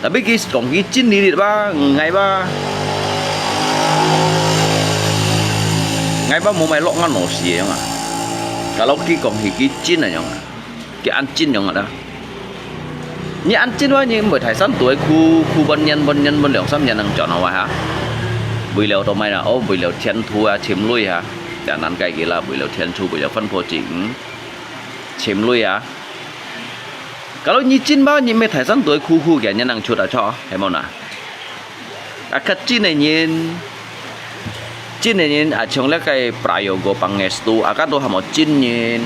Tapi kis kong kis cin lilit ba, ngai ba. Ngai ba mo mai lok ngan no si yong ah. Kalau kis kong hi kis cin ah yong ah. Kis an cin yong ah dah. Ni an cin ba ni mbai thai san tuai khu, khu bon nyan, bon nyan, bon leong sam nyan nang chọn hao ha. Bui leo to mai na, oh, bui leo thian thu ha, chim lui ha. Chả nan kai kis la, bui leo thian thu, bui leo phân phô ching. Chim lui ha. Kalau nyi chin ba, nyi me thai san tuai khu khu kia nyi nang chut a cho, he mo na. A khat chin e nyin. Chin e nyin, a chong le kai prayogo pangestu, a ka do hamo chin nyin.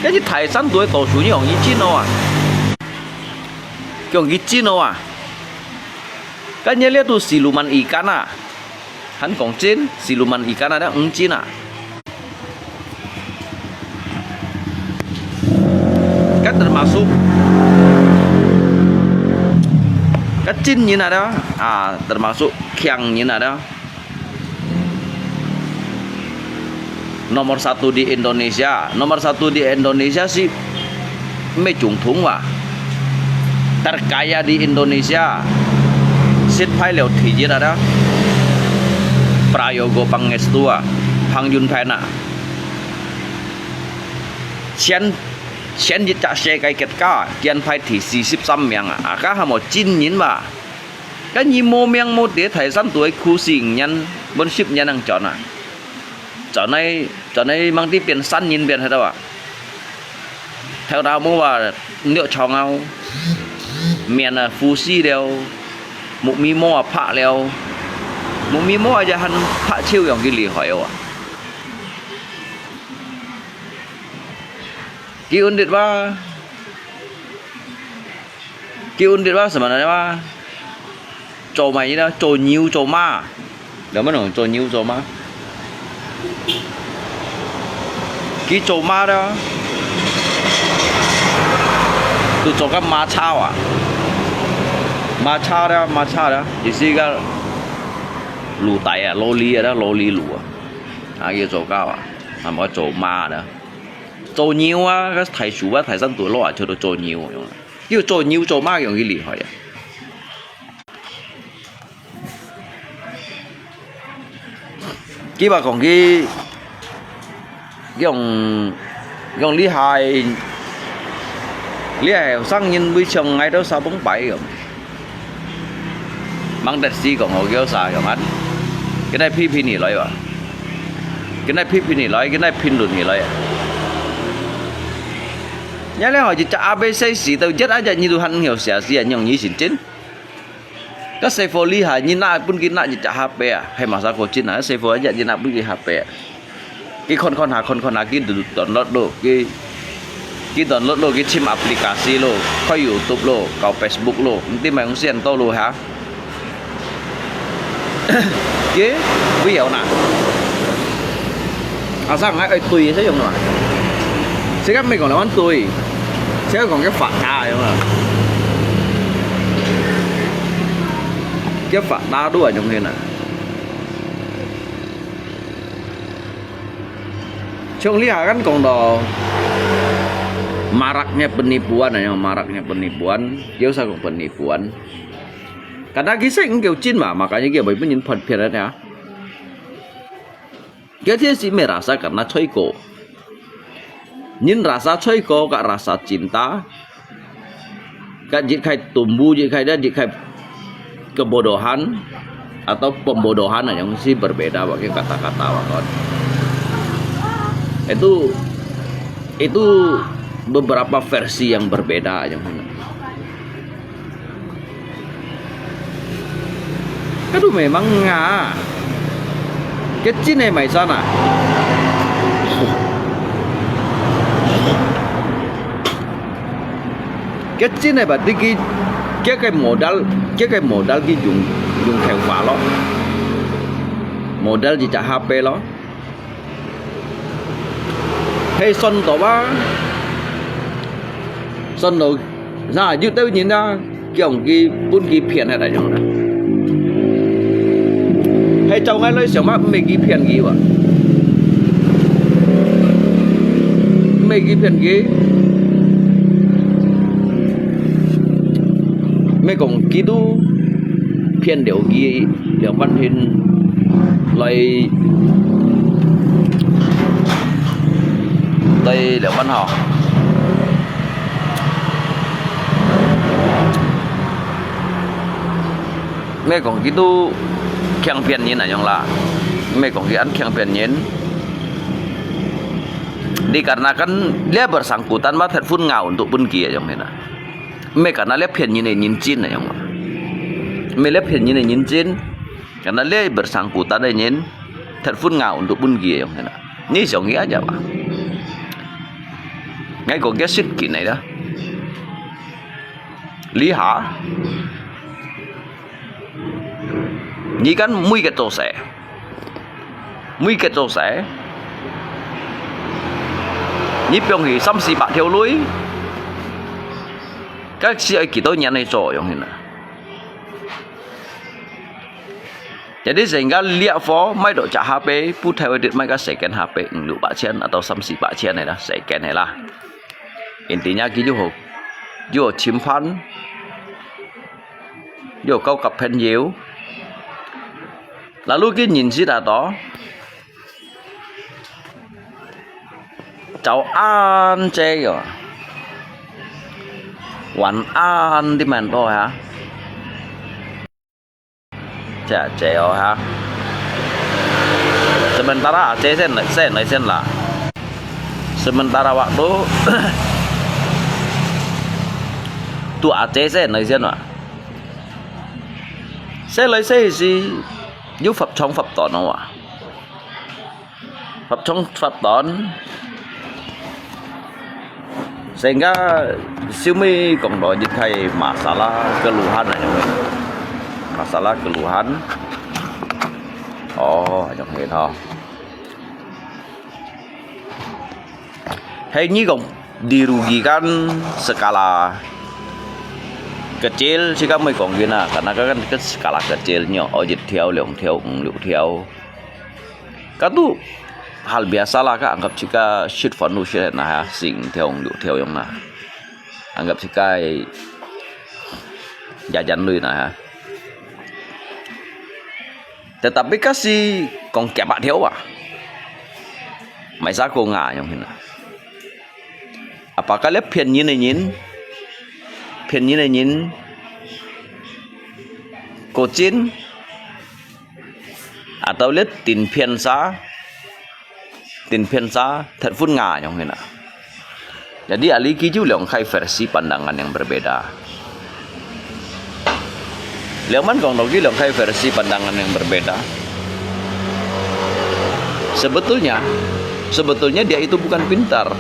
Ka nyi thai san tuai to su nyi ong nyi chin o a. Kiong nyi chin o a. Ka nyi le tu siluman ikan a. Han kong chin, siluman ikan a, ong chin a. Kan termasuk, kan chin nyin ada, ah, termasuk kiang nyin ada. Nomor satu di Indonesia, nomor satu di Indonesia si me chung thung wa. Terkaya di Indonesia, sit phai leo thi jit ada. Prayogo pangestu a, phang yun phai na. Sian, sian yit chak se kai ket ka, kian phai thi si sip sam miang a, a ka hamo chin nyin ba. Ka nyi mo miang mo te thai san tuai khu sing nyan, bon sip nyan ang chọn a. Chọn nai, chọn nai mang ti pian san nyin pian hai tau a. Theo ta mo wa, nyo chong ao. 面啊，呼吸了，目眉毛啊，白了，目眉毛啊，也還白超樣个厲害哦啊！佢穩定哇，佢穩定哇，什麼的哇？做麼个呢？做牛做馬，有沒有做牛做馬？佢做馬的，都做个馬超啊，馬超的，馬超的，也是一个驢仔啊，驢仔啊，驢仔驢啊，啊，佢做到啊，啊，無做馬的，做牛啊，个大樹啊，大山都落啊，就都做牛用啊。 又做牛做馬樣个厲害啊！佢話講佢用用厲害，厲害後生人會像𠊎兜沙崩擺樣。 Mang Desi講好叫啥樣啊？今日批評你來吧，今日批評你來，今日評論你來啊！你兩個一隻阿伯細時到一隻，你都還曉寫詩啊，用你先進。該細貨厲害，你拿分佢拿一隻阿伯啊，係麼儕過進啊？細貨一隻，你拿分佢阿伯啊！ 佢看看下，看看下，佢download咯，佢佢download咯，佢尋aplikasi咯，開YouTube咯，搞Facebook咯，毋知麼个先到咯哈。佢會曉哪？阿生，𠊎愛對，使用嘛？自家毋係講兩萬對，自家講个發達，用啊？个發達都還用个哪？ 像這下kan講到maraknya penipuan啊，maraknya penipuan，有啥講penipuan？Karena佢識毋夠真嘛，makanya佢會分人騙騙啊。佢這係merasa karena最高。 Nyin rasa coy ko ka rasa cinta, ka jit khai tumbu, jit khai dia, jit khai kebodohan atau pembodohan yang si berbeda pakai kata-kata wakon. Itu itu beberapa versi yang berbeda yang Kadu memang nga. Kecin eh maisan ah. Kecin eh berarti ki kia kai modal, kia kai modal ki jung jung kheu fa lo. Modal ji cha H P lo. He son to ba. Son to. Sa yut tau nyin da. Kiong ki pun ki phian he ta yong da. He chau ngai loi siang ma me ki phian ki wa. Me ki phian ki. Me kong ki tu phian liao ki. Liao pan hin lai lai liao pan ha. Me kong ki tu kiang pian nyin ayong la. Me kong ki an kiang pian nyin. Dikarenakan lia bersangkutan ma thet fun ngau untuk pun ki ayong hina. Me karena lia pian nyin nyin chin ayong ma. Me lia pian nyin nyin chin. Karena lia bersangkutan nyin thet fun ngau untuk pun ki ayong hina. Ni siong ki aja ba. Ngai kong ki sit ki nai da. Li ha. Ni kan mui ke to se. Mui ke to se. Ni piong hi sam si ba thiu lui. Ka si ai ki to nyan ai cho yong hina. Jadi sehingga lia fo mai do cha H P, pu thai dit mai ka second H P, lu ba chian atau sam si ba chian ai la, second ai la. Intinya ki ju ho, ju ho chim phan, ju ho kau kap phen yeu. Lalu ki nyin si ta to. Chau an che yo. Wan an di man to ha. Cha che yo ha. Sementara Aceh sen sen lai sen la. Sementara waktu 都阿姐先來先哇。先來先時，有發長發短哦哇。發長發短，成个小妹講到一个masala keluhan啊，有無？Masala keluhan。哦，有無吼？ 係你講dirugikan skala kecil，自家毋會講緊啊，karena kan ke skala kecil nyo，哦，一條、兩條、五六條。Kan都hal biasa啦，佢anggap自家食飯都食那下，四五條、五六條樣啦，anggap自家係jajan類那下。 Tetapi kasi講幾百條啊，買啥個啊，樣形啊。Apakah咧騙人个人，騙人个人，個真，atau咧真騙啥？ Tin piansa，thet phun nga，yong hin a. Jadi, ali ki ju 兩个 versi pandangan yang berbeda. Liau man kong no ki 兩个 versi pandangan yang berbeda. Sebetulnya, sebetulnya dia itu bukan pintar.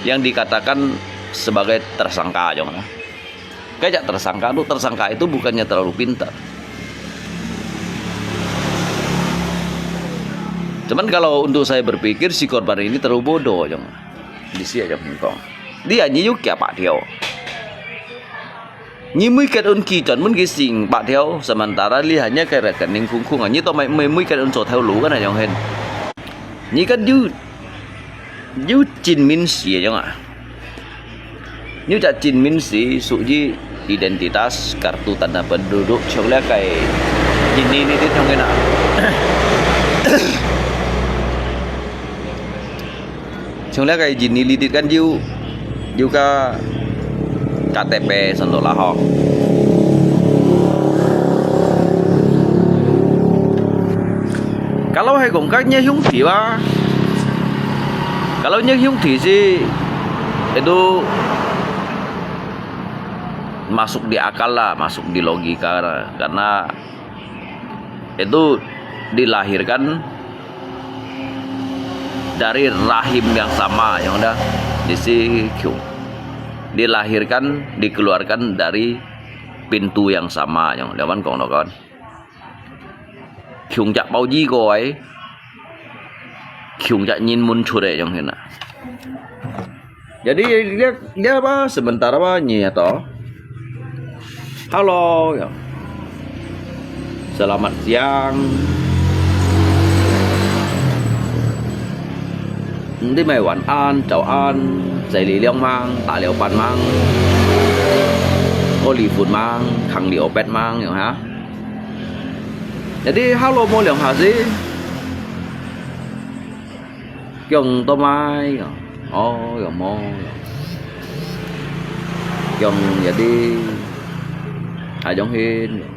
Yang dikatakan sebagai tersangka, yong na. Kayak tersangka tu, tersangka itu bukannya terlalu pintar. Cuman kalau untuk saya berpikir, si korban ini terlalu bodoh, yong. Di sia yong hingkong. Dia nyi yuk kia pak thiau. Nyi mui ket un ki chon mun ki sing pak thiau, sementara li hanya ke rekening kung kung, nyi to mai mui mui ket un so thiau lu kan, yong hen. Nyi kan yu Yu chính mình sĩ yong a. Yu chính mình sĩ属于 identitas kartu tanda penduduk, chong lia kai chính ni ni dit yong kena. Chong lia kai chính ni li dit kan yu, yu ka K T P son to lah ho. Kalau hai kong ka nyi hiung thi ba, kalau nyi hiung thi si itu masuk di akal lah, masuk di logika lah, karena itu dilahirkan dari rahim yang sama, yong da, di si kiu. Dilahirkan, dikeluarkan dari pintu yang sama, yong da, wan kong no kan. Kiung jak pau ji ko ai. Kiung jak nyin mun chut ai, yong hin a. Jadi, dia, dia apa, sementara apa, nyi to. Hello, ya. Selamat siang. Nti mai wan an, chau an, zai li liong mang, ta liao pan mang, o li fun mang, khang li o pet mang, yong ha. Jadi, hello mo liong ha si. Kiong to mai, yong. O, yong mo, yong. Kiong jadi, a yong hin, yong.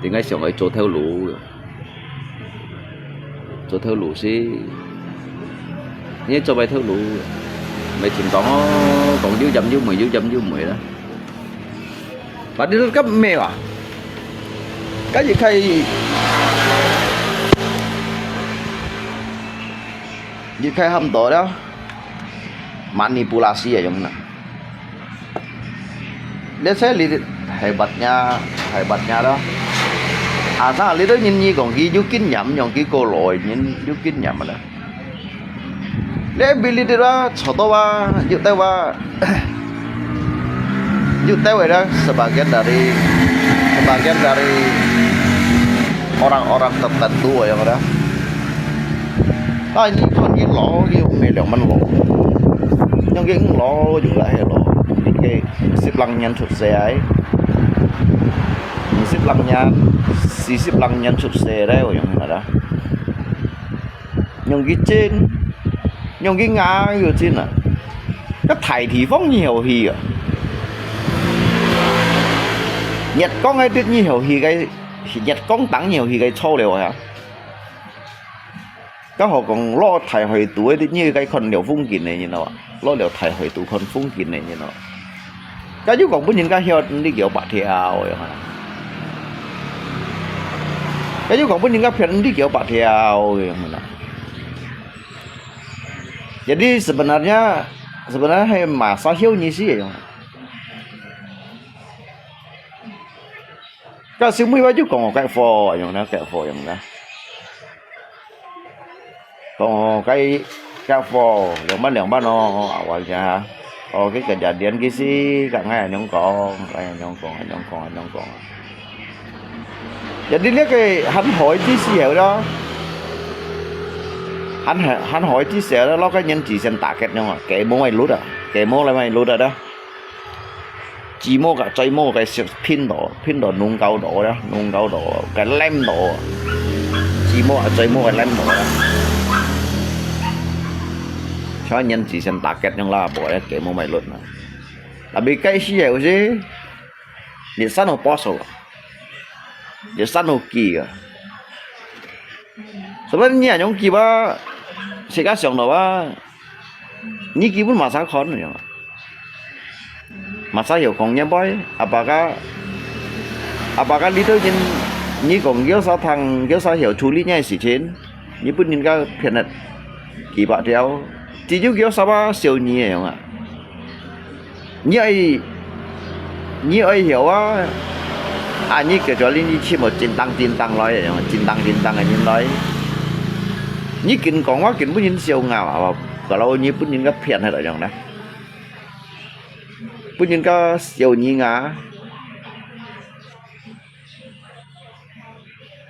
Di ngai siang oi cho theo lu, yong. Cho theo lu si. Nyi cho bai theo lu, yong. Mai thim kong o, kong yu yam yu mui, yu yam yu mui la. Bát đi rút cắp mê à? Cái gì khai, gì khai hâm tổ đó. Manipulasi à, yong na. Let's say, li, hebatnya, hebatnya đó. À, sao li đó nhìn nyi còn ghi yu kinh nghiệm, yong ghi cô lỗi nhìn yu kinh nghiệm đó. Leh bilit itu lah, contoh wah, yuk teu wah, yuk teu ada sebagian dari, sebagian dari orang-orang tertentu yang ada. Ah, ini kan ini lo, ini umi liang man lo. Yang ini lo juga he lo. Ini ke sip lang nyan chut se ai. Ini sip lang nyan, si sip lang nyan chut se deh, yang ada. Yong ki chên, yong ki ngang yu chên à. Cái thải thị phong như hầu hì à. Nhật Cống ai tuyết như hầu hì cái, Nhật Cống tăng như hầu hì cái châu liu hả? 較好講落大海肚个，你該看了風景个，你知道吧？落了大海肚看風景个，你知道吧？該又講分人家曉你幾百條个，該又講分人家騙你幾百條个，你知道吧？Jadi sebenarnya sebenarnya係masa hiu nyi sih ya. Ka siu mui wa ju kong kai fo yang na kai fo yang na. Kong kai kai fo yang ban yang ban no awal ya. Ồ, cái kejadian cái gì, cả ngày anh kong, anh kong, anh kong, anh kong. Jadi lihat cái hăn hỏi tí xíu đó. Hăn hăn hỏi tí xíu đó, lo cái nhân chỉ sen ta kết nhau, cái mô mày lút à, cái mô lại mày lút à đó. Chỉ mô cả, chỉ mô cái sự pin đó, pin đó nung cao đó đó, nung cao đó, cái lem đó. Chỉ mô à, chỉ mô cái lem đó đó. Cho nhân chỉ sen ta kết nhau là bỏ cái mô mày lút mà. Tapi cái xíu gì, Liệt sắt nó bó sầu à? Liệt sắt nó kỳ à? Sebab ni anyong kỳ ba, sika siang đó ba, ni kỳ pun masa khon anyong. Masa hiểu kong nhé boy, apakah, apakah lý do nyin, ni kong kiểu sa thang, kiểu sa hiểu处理nhé sự情, ni pun nyin ka phiền hết, kỳ ba theo, chỉ có kiểu sa ba siêu ni anyong à. Nyi oi, nyi oi hiau a, a nyi kêu cho linh nyi chim một chín tăng chín tăng loi, chín tăng chín tăng a nyin loi. Nyi kin kong wa kin pun nyin siêu ngà wa, kalau nyi pun nyin ka phiền hay là yong na. Pun nyin ka siêu nyi ngà.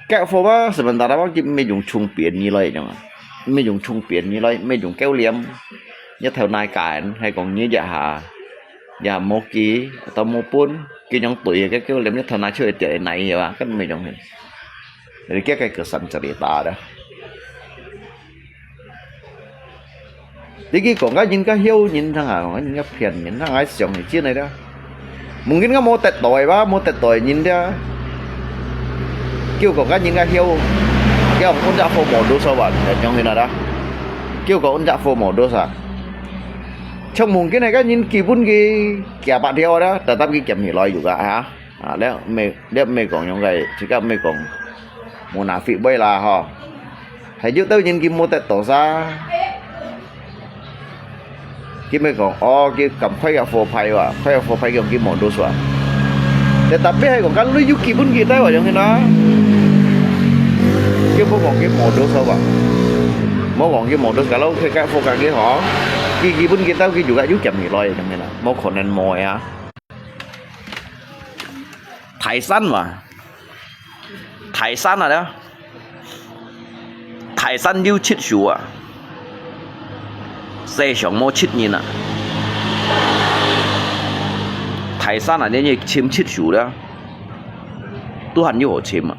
Kẹt phô ba sementara ba kí mê yung chung piên nyi loi yong. Mê yung chung piên nyi loi, mê yung kéo liêm. Nhất thèo nai cản, hay còn như dạ hà, dạ mô ký, tao mô pun, kí nhóm tuổi cái kéo liêm nhất thèo nai chơi tiệt này ba, cái mê yung hình. Rồi kia cái cửa sân trở đi ta đó. Đi kí kong ka nyin ka hiu nyin thang à, kong ka nyin ka phiền nyin thang ai siang nyin chiên này đó. Mungkin ka mô tẹt tỏi ba, mô tẹt tỏi nyin dia. Kêu kong ka nyin ka hiu. Kêu kong un ja phô mô đô sa ba, nyong hin đó. Kêu kong un ja phô mô đô sa. Trong mungkin này ka nyin kí pun kí kia bát hiu đó, tetap kí kiam hi loi juga ha. À, lẽ mê, lẽ mê kong yong cái, chỉ có mê kong munafik bơi là ho. Hay yuk tao nyin kí mô tẹt tỏi sa. Kí mê kong, ô, kí cảm khoai ya phô phai wa, khoai ya phô phai kí mô đô sa. Tetapi hay kong ka lui yuk kí pun kí tai wa yong hin na. Kí mô kong kí mô đô sa wa. Mô kong kí mô đô sa, kalau kí ka phô ka kí ho. Kí kí pun kí tao kí juga yuk kiam hi loi yong hin na. Mô khả năng mô ya. Thái San mà. Thái San à đó. Thái San liu chit shu à. Xe sông mô chit nyin à. Thái San à, nên chim chit shu đó. Tu hẳn liu hồ chim à.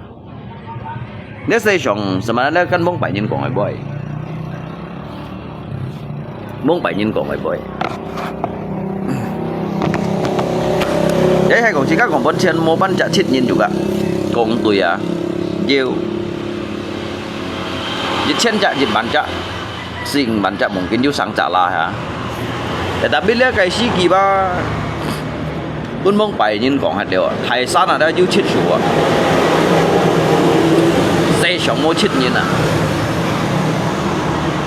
Nè xe sông, sơ ma nè kan mông pai nyin kong ai bơi. Mông pai nyin kong ai bơi. Ê, hay kong chỉ các kong pon chén mô ban chạ chit nyin juga. Kong tui à. Diu. Jit chén chạ, jit ban chạ. Sing ban chạ mungkin diu sang chạ la ha. Tetapi lihat cái sigi ba. Pun mông pai nyin kong hat liu, Thái San à, đã yuk chit shu à. Xe sông mô chit nyin à.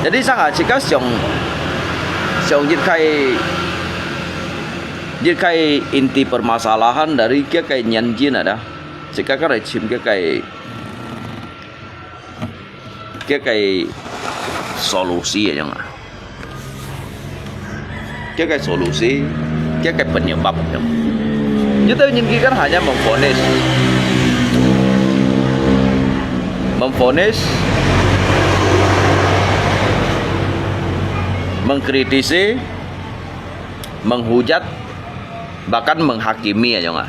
Jadi sang à, chỉ các sông, sông yit khai, yit khai inti permasalahan dari kia cái nhân jin à đó. Chỉ các cái chim kia cái Kia cái solusi ya, yong à. Kia cái solusi, kia cái penyebab, yong. Ñu tao nyin kí kan hanya memvonis. Memvonis, mengkritisi, menghujat, bahkan menghakimi ya, yong à.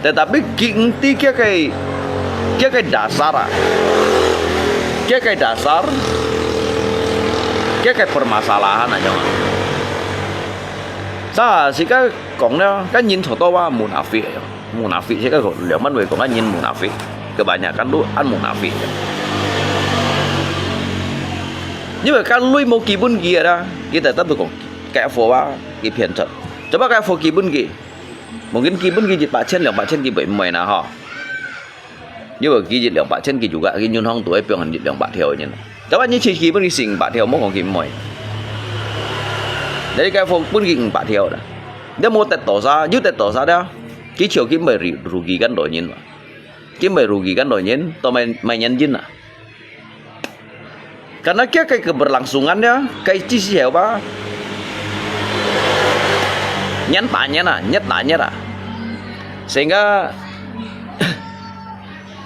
Tetapi kí nti kia cái, kia cái dasar à. Kia cái dasar, kia cái permasalahan à, yong à. Sa, si ka kong nè, kan nyin chô to wa munafik, yong. Munafik, si ka kong, liang man wei kong kan nyin munafik. Kebanyakan tu an munafik. 因為該鐳無基本機个啦，佢就得到講該貨啊，佢騙出。Coba該貨基本機，mungkin基本機一百千、兩百千佢會買啦吼。因為佢一兩百千佢juga，佢銀行肚會放一兩百條个人。Coba你去基本機先五百條，莫講佢買。Jadi該貨本機五百條啦，你無得多少，有得多少啦？佢就佢會rugi kan多人嘛，佢會rugi kan多人，都買買人人啊。 Karena佢个keberlangsungan-nya，佢只係話，年打年啊，日打日啊。Sehingga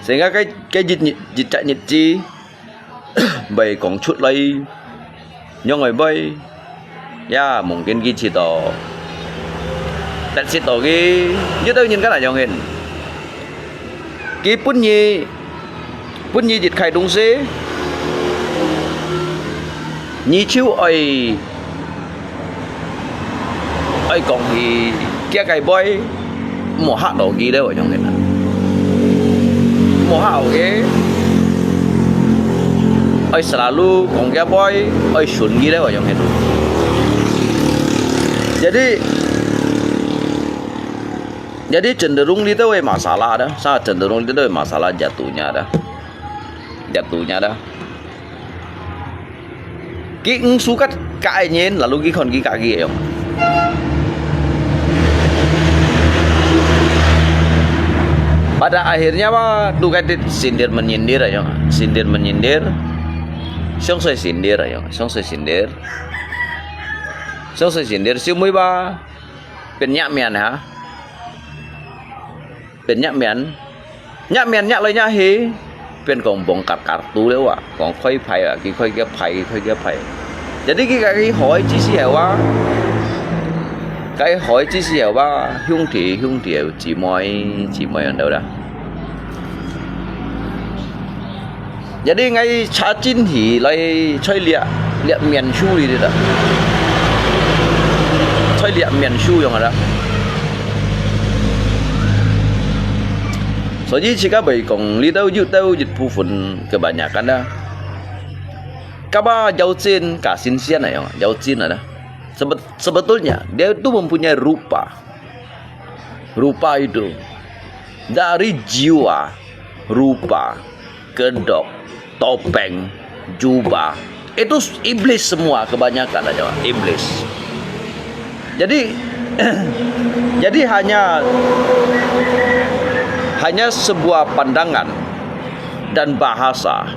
sehingga佢佢日日日日日子，會講出來，仰會會。 Ya，mungkin佢知道，得知到佢，有兜人kan恁樣形。佢本意，本意一開東西，你就愛，愛講佢，佢个背， 無嚇到佢咧，會用个啦。無嚇到佢，愛selalu講佢背，愛順佢咧，會用个啦。Jadi jadi cenderung裡肚个masalah ada，sangat cenderung裡肚个masalah jatuhnya ada，jatuhnya ada。 Ki ngsu kat ka ai nyen, lalu ki khon ki kaki ayong. Pada akhirnya ba, tu kat sindir menyindir ayong, sindir menyindir. Siang soi sindir ayong, siang soi sindir. Siang soi sindir, siumui ba, penyak mian ha. Penyak mian. Nyak mian nyak lai nyak hi, pian kong bong kar kar tu liu a, kong khoi phai a, ki khoi kia phai, khoi kia phai. Jadi ki ka ki hoi chi si heo a, ka ki hoi chi si heo a, hiung thi hiung thi heo, chi moi chi moi an dau da. Jadi ngai cha chin hi lai choi lia, lia mian shu li da. Choi lia mian shu yong da. 所以自家會講，這兜有兜一部分kebanyakan啊。Kaba yau cin ka sin sian ayong, yau cin ada. Sebet-, sebetulnya dia itu mempunyai rupa. Rupa itu dari jiwa, rupa, kedok, topeng, jubah. Itu iblis semua kebanyakan aja, iblis. Jadi jadi hanya hanya sebuah pandangan dan bahasa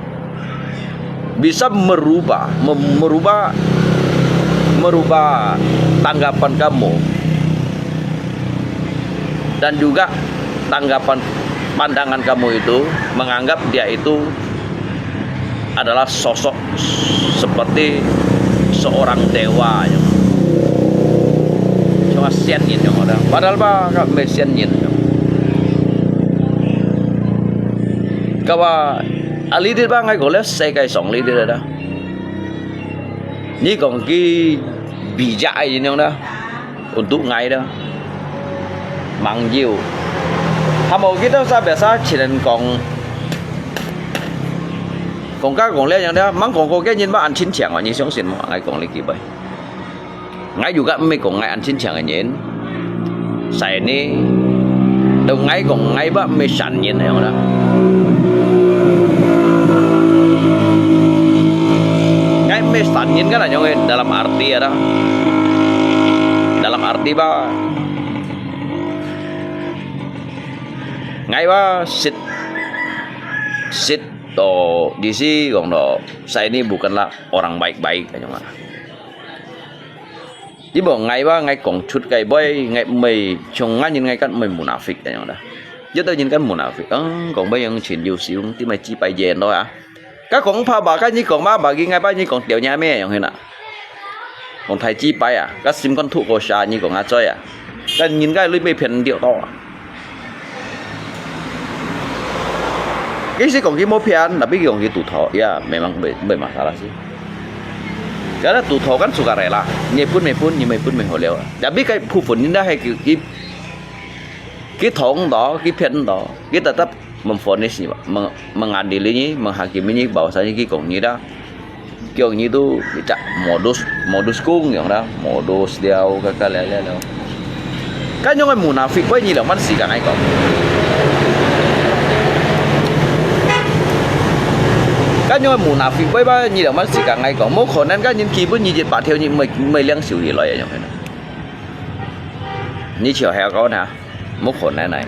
bisa merubah, mem-, merubah, merubah tanggapan kamu. Dan juga tanggapan, pandangan kamu itu menganggap dia itu adalah sosok seperti seorang dewa, ya. Cuma sian yin yang ada. Padahal ba, ka me sian yin. Kawa, alidit ba ngai ko le sekai song lidit ada. Ni kong ki bija ai yin yang da. Untuk ngai da. Mang jiu. Hamo kita sa biasa cinen kong. Kong ka kong le yang da, mang kong ko ke yin ba an chin chiang, ni siang sin mo, ngai kong le ki bai. Ngai juga me kong ngai an chin chiang yin. Sai ni, tau ngai kong ngai ba me san yin yang da. Ngai me san yin kan yang dalam arti ada. Dalam arti ba, ngai ba sit, sit to, di si kong to, sai ni bukanlah orang baik-baik kan yang mana. Ibo ngai ba ngai kong chut kai boy, ngai mei, chong ngai yin ngai kan mei munafik kan yang da. Yo tau yin kan munafik. Ang kong ba yang chin yu siung, ti mai chi pai yen lo a. Ka kong pha ba ka ni kong ba ba ki ngai ba ni kong tiao nya me yang hina. Kong thai chi pai a, ka sim kon thu ko sha ni kong a choi a. Ka yin kai lui me phen tiao to a. Ki si kong ki mo phen, tapi ki kong ki tu tho, ya memang be, be masalah si. Kada tu tho kan suka rela. Ni pun me pun, ni me pun me ho leo. Tapi kai phu pun ni da hai ki, ki, ki thong to, ki phen to, ki tetap memvonis ni, meng-, mengadili ni, menghakimi ni, bahwasanya ki kong ni da. 叫你都一隻modus modus工樣啦，modus了，个个了了了。該樣个munafik，你兩萬四个𠊎講。該樣个munafik，你兩萬四个𠊎講，無可能，該人基本二十八條，你毋會毋會領收起來啊，樣个。你笑下講啊，無可能啊，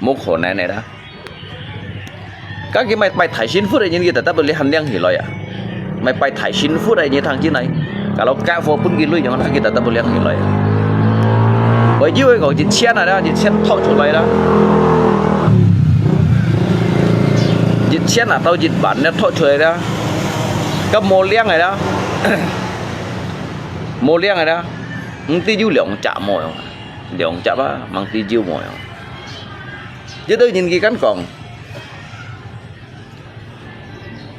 無可能个啦。 該佢買買大新貨个人，佢特特不哩還領起來啊！買買大新貨个人聽真來，kalau該貨分佢鐳樣，佢特特不領起來啊！會以為講一千啊啦，一千托出來啦，一千啊到一萬了托出來啦，該無領个啦，無領个啦，毋知有兩隻無樣啊，兩隻啊，毋知有無樣。這對人佢敢講。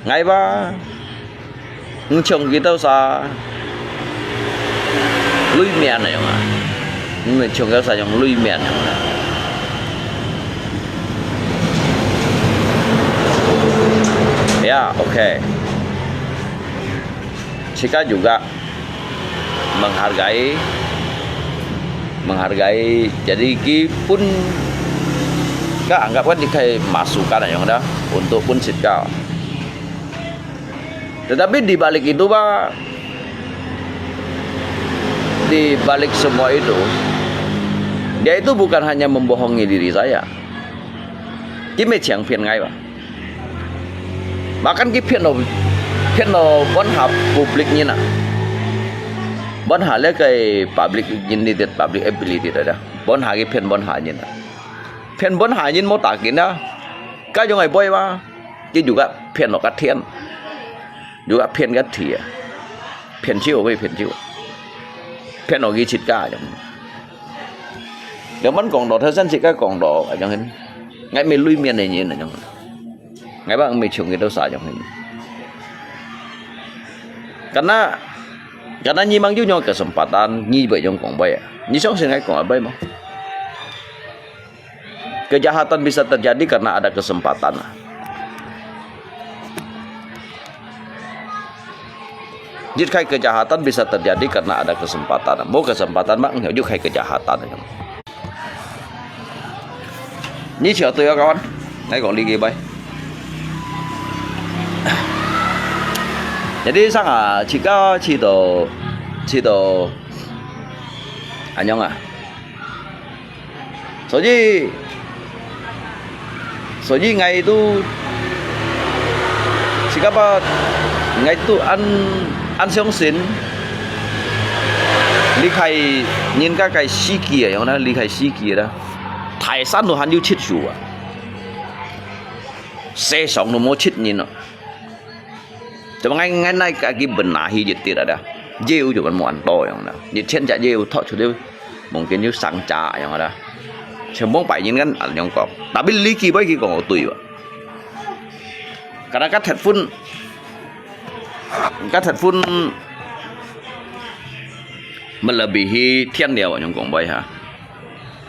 𠊎吧，毋像佢兜儕鐳面个樣啊，毋係像佢兜儕樣鐳面樣啊。Ya, OK。自家juga menghargai, menghargai. Jadi, ki pun ka anggap kan dikai masukan ayong dah untuk pun sit ka. Tetapi di balik itu, Pak, di balik semua itu, dia itu bukan hanya membohongi diri saya. Ki mê cheng phiên ngai, Pak. Bahkan ki phiên lo, phiên lo bón ha public nyin ah. Bón ha le cái public nyin ni det public ability dah. Bón ha ki phiên bón ha nyin ah. Phiên bón ha nyin mô ta kin ah. Ka yung ai boi ba. Ki juga phiên lo ka thian. Juga phiên ka thi ah. Phiên chiu, phiên chiu. Phiên lo ki chit ka yung. Nếu món còn đó, thế dân chỉ cái còn đó, anh em. Ngai mê lui miên này nhìn, anh em. Ngai bác mê chung cái đâu xa, anh em. Karena, karena nyi mang yu nyo kesempatan, nyi bai yung kong bai. Nyi song sing ngai kong bai mo. Kejahatan bisa terjadi karena ada kesempatan. Yit khai kejahatan bisa terjadi karena ada kesempatan. Mô kesempatan mah, yit khai kejahatan. Nyi chiao tui ah, kawan. Ngai kong li ki bai. Jadi sang ah, chika chito, chito, anyong ah. 所以，所以𠊎都，自家吧，𠊎都恁，恁相信，離開人家个世界啊，樣呢，離開世界啦。大山都還有七樹啊，世上都無七人啊。 Cuma ngai, ngai nai kaki benahi je tidak ada. Jeu cuma muan to yang na. Ni chen cak jeu thok chu mungkin yu sang cak yang ada. Sembong pai nyin kan ada nyong kong. Tapi liki bai ki kong tui ba. Karena ka thet phun, ka thet phun melebihi thian liao nyong kong bai ha.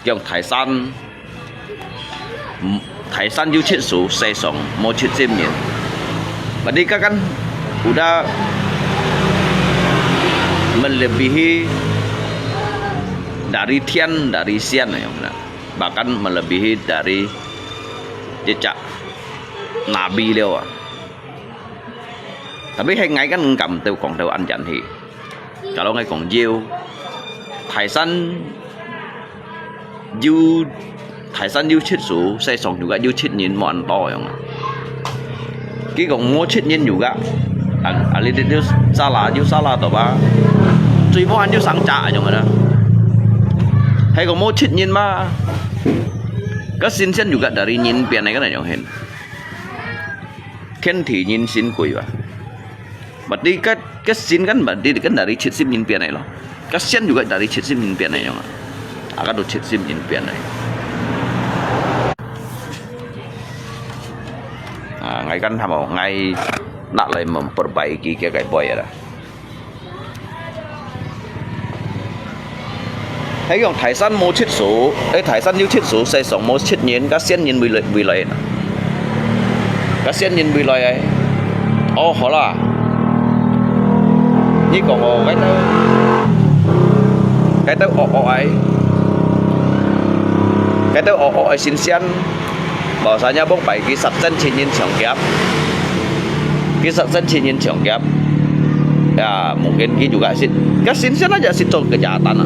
Kiông Thái San, Thái San yu chit su, sai song mo chit sim nyin. Berarti ka kan udah melebihi dari thian, dari sian yang na. Bahkan melebihi dari jejak Nabi liao ah. Tapi hai ngai kan ngam teu kong teu an jan hi. Kalau ngai kong jiu, Thái San yu, Thái San yu chit su, sai song juga yu chit nyin mo an to yang. Ki kong mo chit nyin juga. An, ali dit yu sala, yu sala to ba. Chui mo an yu sang cak yang ada. Hai kong mo chit nyin ma. Ka sin sian juga dari nyin pian nai kan yang hin. Khen thi nyin sin kui ba. Berarti ka, ka sin kan berarti kan dari chit sim nyin pian nai lo. Ka sian juga dari chit sim nyin pian nai yang. Aka tu chit sim nyin pian nai. Ah, ngai kan hamo, ngai nak lai memperbaiki ke kai boy ada. Hai yong Thái San mo chit su, eh, Thái San yu chit su, sai song mo chit nyin, ka sian nyin wi lai, wi lai na. Ka sian nyin wi lai ai. 哦，好啦，你講哦，該兜，該兜惡惡个，該兜惡惡个神仙，無啥人幫拜佢，實證千人搶劫，佢實證千人搶劫，呀，mungkin佢juga識，該神仙啊，也識做kejahatan啊。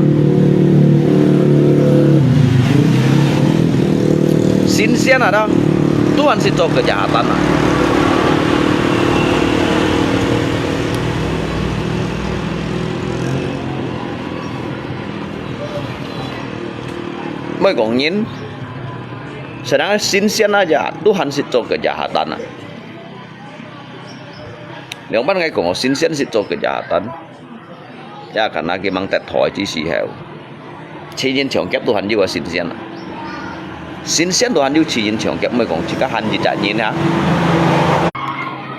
神仙啊，都，都還識做kejahatan啊。 莫講人，sedangkan神仙啊，都還識做kejahatan啊。Liang般𠊎講，神仙識做kejahatan，ya，karena佢吂得道个時候，千人搶劫都還有啊，神仙啊。神仙都還有千人搶劫，莫講自家還一隻人啊，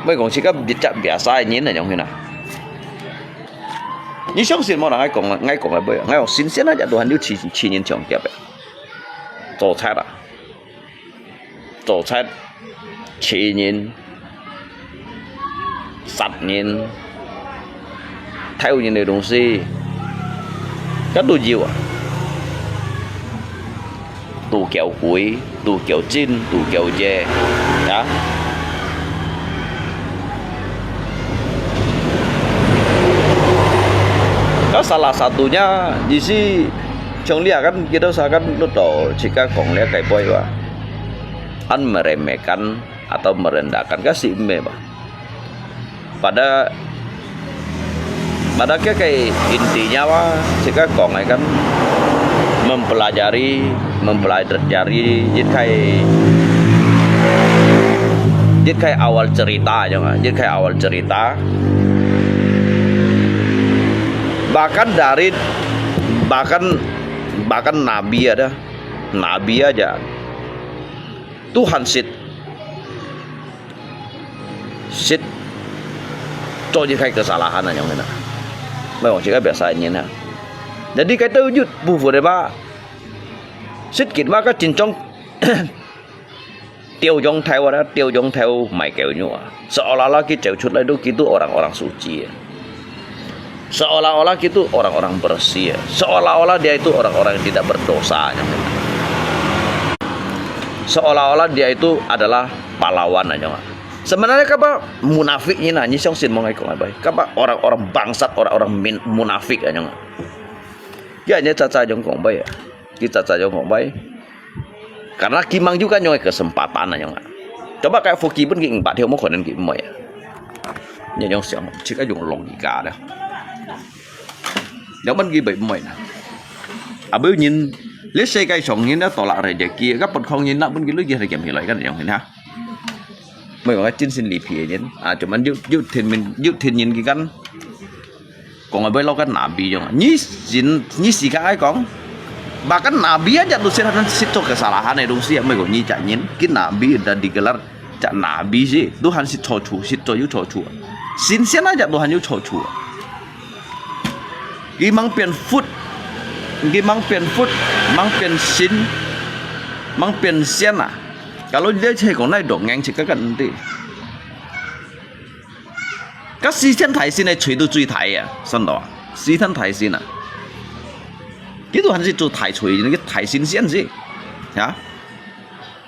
莫講自家一隻biasa个人啊，樣形啊。 你相信無啦？𠊎講，𠊎講个，𠊎講神仙啊，也都還有千，千人搶劫个，做賊啊，做賊，搶人，殺人，偷人个東西，該都有啊。 都叫鬼，都叫精，都叫邪，ya。Kah salah satunya，意思，像這kan，kita sakan都到自家講這个話，an meremehkan atau merendahkan，kah si meh bah. Pada, pada kaya kaya intinya wah, cik kaya kong ai kan mempelajari, mempelajari, cik kaya, cik kaya awal cerita aja nggak, cik kaya awal cerita. Bahkan dari, bahkan, bahkan nabi ada, nabi aja. Tuhan sit sit做一个kesalahan啊，樣个啦。Memang cik biasa nyen ha. Jadi kaya tu jut bufu deh ba. Sit kin ba ka cincong tiêu trong theo ada, tiêu trong theo mai kêu nyu ah. Seolah-olah kita 走出来 tu kita orang-orang suci. Seolah-olah kita orang-orang bersih. Seolah-olah dia itu orang-orang yang tidak berdosa. Seolah-olah dia itu adalah pahlawan aja. Sebenarnya kapa munafik ni nah, ni siang sin mong ikong abai. Kapa orang-orang bangsat, orang-orang munafik aja. Ya, ni caca jong kong bai. Kita caca jong kong bai. Karena kimang juga nyong kesempatan aja. Coba kayak Fuki pun ki empat dia mau konen ki moy. Ni nyong siang, cik aja logika dah. Yang ban ki bai moy nah. Abai nyin, le sekai song nyin dah tolak rezeki, ka pot kong nyin nak pun ki lu jih rezeki hilai kan yang nyin ha. Mai kong ka cin sin li phi nyin. Ah, cuman yu, yu thin min, yu thin nyin ki kan. Kong abai lo kan nabi jong. Nyi sin, nyi si ka ai kong. Bahkan nabi aja tu sit han sit cho kesalahan ai dong si, mai kong nyi cak nyin. Ki nabi dah digelar cak nabi si. Tuhan sit cho chu, sit cho yu cho chu. Sin sian aja Tuhan yu cho chu. Ki mang pian fut, ki mang pian fut, mang pian sin, mang pian sian ah. Kalau dia cek kong nai dong ngang cek ka kan nanti. Ka si sian thai sin ai chui tu chui thai ah, san do. Si sian thai sin ah. Ki Tuhan sit cho thai chui, ki thai sin sian si. Ya.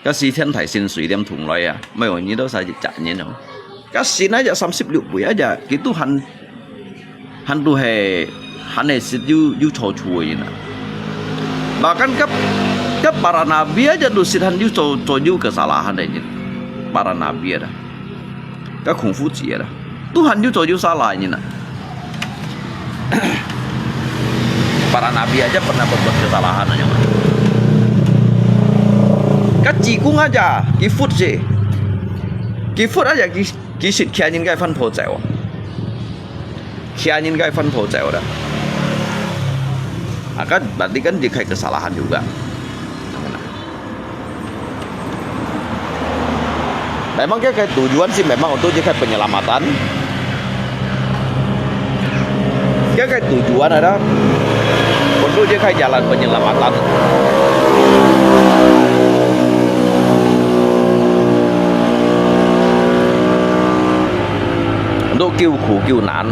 Ka si sian thai sin sui liam thung loi ah. Mai ong ni do sa cak nyin ong. Ka sin aja samsip liu bui aja. Ki Tuhan han tu hai, han hai sit yu, yu cho chu ina. Bahkan ka, ka para nabi aja tu sit han yu cho, cho yu kesalahan ai nyin. Para nabi ada. Ka kung fu ci ada. Tuhan yu cho yu salah nyin ah. Para nabi aja pernah berbuat kesalahan aja. Ka ci kung aja, ki fut si. Ki fut aja, ki, ki sit kia nyin kai fan po cai wa. Khi anyin kai fan po cai dah. Akan berarti kan dia kai kesalahan juga. Memang dia kai tujuan sih memang untuk dia kai penyelamatan. Dia kai tujuan ada untuk dia kai jalan penyelamatan. 都救苦救难。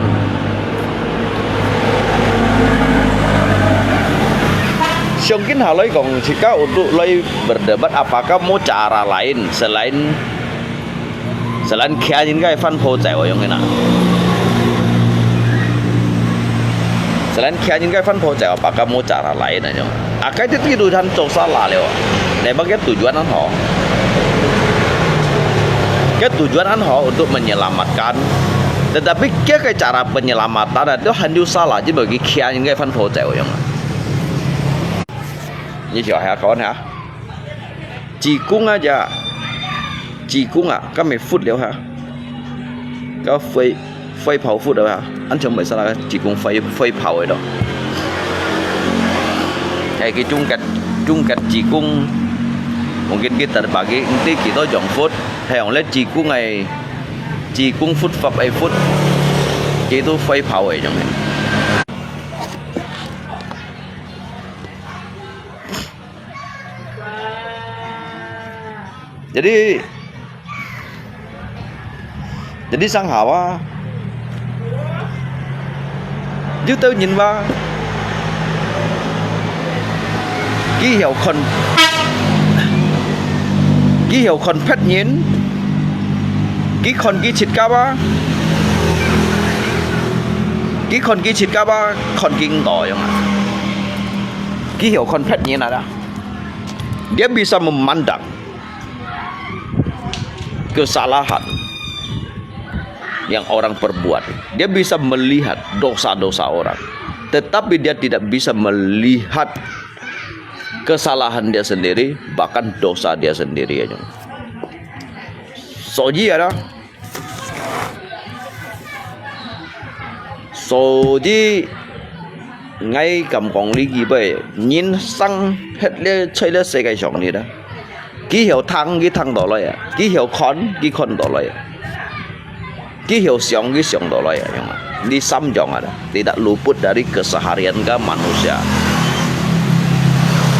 Sangkin hal lai kong, jika untuk lai berdebat apakah mau cara lain selain selain kia nin kai fan po cai wa yong na. Selain kia nin kai fan po cai apakah mau cara lain na yong. Akai ti ti tu than cok salah leo. Nai bang kia tujuan an ho. Kia tujuan an ho untuk menyelamatkan. Tetapi kia kai cara penyelamatan itu hanyu salah je bagi kia nin kai fan po cai wa yong. Ni siapa ya kawan ya? Jikung aja. Jikung ah, kami food liao ha. Kau fei fei pau food liao ha. An chong mai sana jikung fei fei pau itu. Hai ki jungkat jungkat jikung. Mungkin kita bagi nanti kita jong food. Hai ong le jikung ai jikung food fap ai food. Kitu fei pau ai jong. Jadi, jadi sang hau a. Yu tau nyin wa. Ki hiau kon. Ki hiau kon phet nyin. Ki kon ki chit ka wa. Ki kon ki chit ka wa. Kon ki ndo yong a. Ki hiau kon phet nyin a da. Dia bisa memandang kesalahan yang orang perbuat. Dia bisa melihat dosa-dosa orang. Tetapi dia tidak bisa melihat kesalahan dia sendiri, bahkan dosa dia sendiri aja. Soji ada. Soji ngai kam kong li ki bai, nyin sang het le chai le se kai song ni da. Ki hiau thang ki thang do lai a. Ki hiau kon ki kon do lai a. Ki hiau siang ki siang do lai a. Yang ni sam jong ada. Tidak luput dari keseharian ka manusia.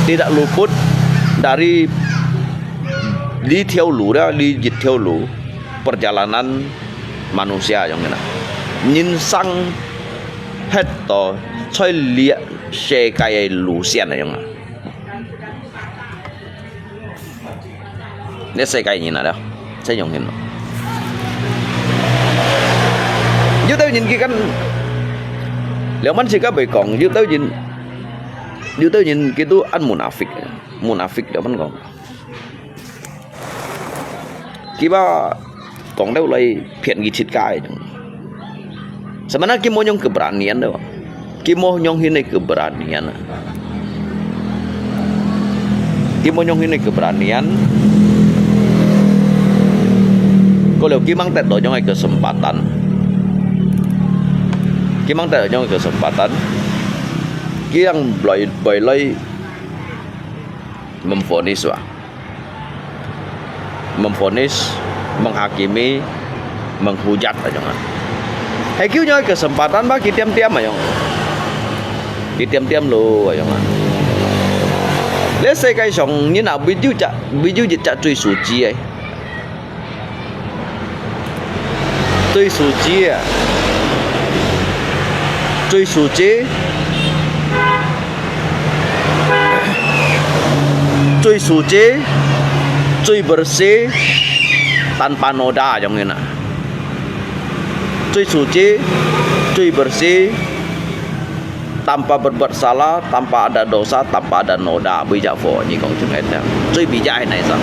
Tidak luput dari li thiau lu da, li jit thiau lu. Perjalanan manusia yang na. Nyin sang het to choi liak se kai lu sian yang na. Ni se kai nyin na da. Se yang hin. Yu tau nyin ki kan. Liang man si ka bai kong, yu tau nyin. Yu tau nyin kitu an munafik. Munafik liang man kong. Kiba kong dau lai phian ki chit kai. Sebenarnya ki mo nyong keberanian dau. Ki mo nyong hini keberanian. Ki mo nyong hini keberanian. Ko leo ki mang tet do nyong ai kesempatan. Ki mang tet do nyong ai kesempatan. Ki yang bai bai lai memvonis wa. Memvonis, menghakimi, menghujat aja kan. Hai kiu nyoi kesempatan ba ki tiam-tiam aja. Ki tiam-tiam lo aja kan. Le se kai song ni na bi ju ja, bi ju ja cui su ji ai. 最舒适啊，最舒适，最舒适，最 bersih, tanpa noda yang ini. 最舒适，最 bersih, tanpa berbuat salah, tanpa ada dosa, tanpa ada noda, bijak fo, ni kong chung et. Cui bijak hai nai sa.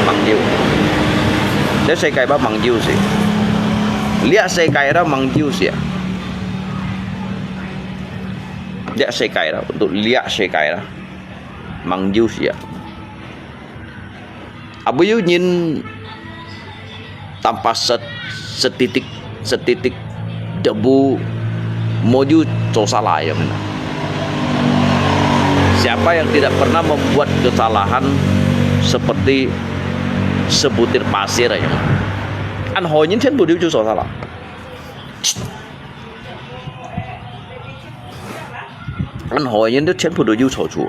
Mang jiu. Liak se kai ba mang jiu si. Liak se kai ra mang jiu si. Liak se kai ra, untuk liak se kai ra. Mang jiu si. Abu yu nyin tanpa set, setitik, setitik debu moju cosa layang. Siapa yang tidak pernah membuat kesalahan seperti sebutir pasir aja. An hoi nyin chen bu diu cosa la. An hoi nyin chen bu diu cosa.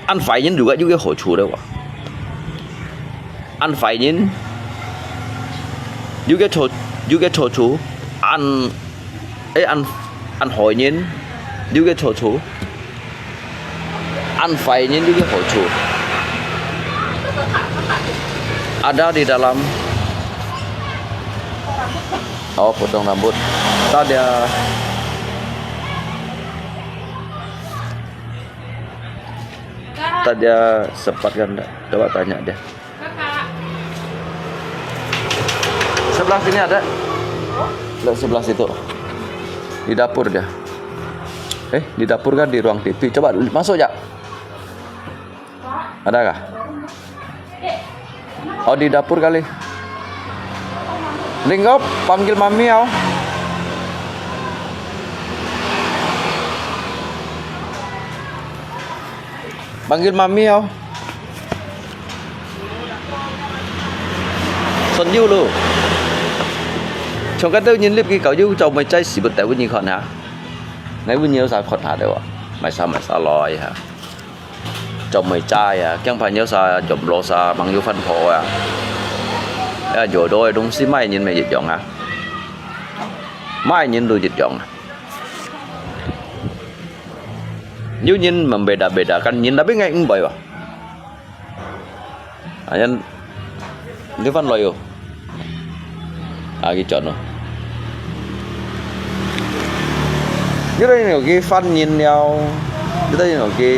An fai nyin juga juga hoi chu le wa. An fai nyin juga cho 有个好處，恁，誒，恁，恁好人，有个好處，恁壞人有个好處。Ada di dalam, oh, potong rambut. Tadi, tadi sempat kan, coba tanya dia. Sebelah sini ada. Lihat sebelah situ. Di dapur dia. Eh, di dapur kan di ruang T V. Coba masuk ya. Adakah? Oh, di dapur kali. Lingkop, panggil mami au. Panggil mami au. Son yu lu. Chong ka teu nyin lip ki kau yu chau mai chai si bu teu ni khon ha. Ngai bu nyiu sa khon ha deu. Mai sa mai sa loi ha. Chau mai chai ha. Kiang pa nyiu sa jom lo sa mang yu fan pho ha. Ya, yu doi dong si mai nyin mai yit yong ha. Mai nyin lu yit yong ha. Yu nyin membeda-bedakan nyin tapi ngai emboi ba. Ayan, di fan loyo. Agi chọn no. Yu dai no ki fan nyin liao. Yu dai no ki.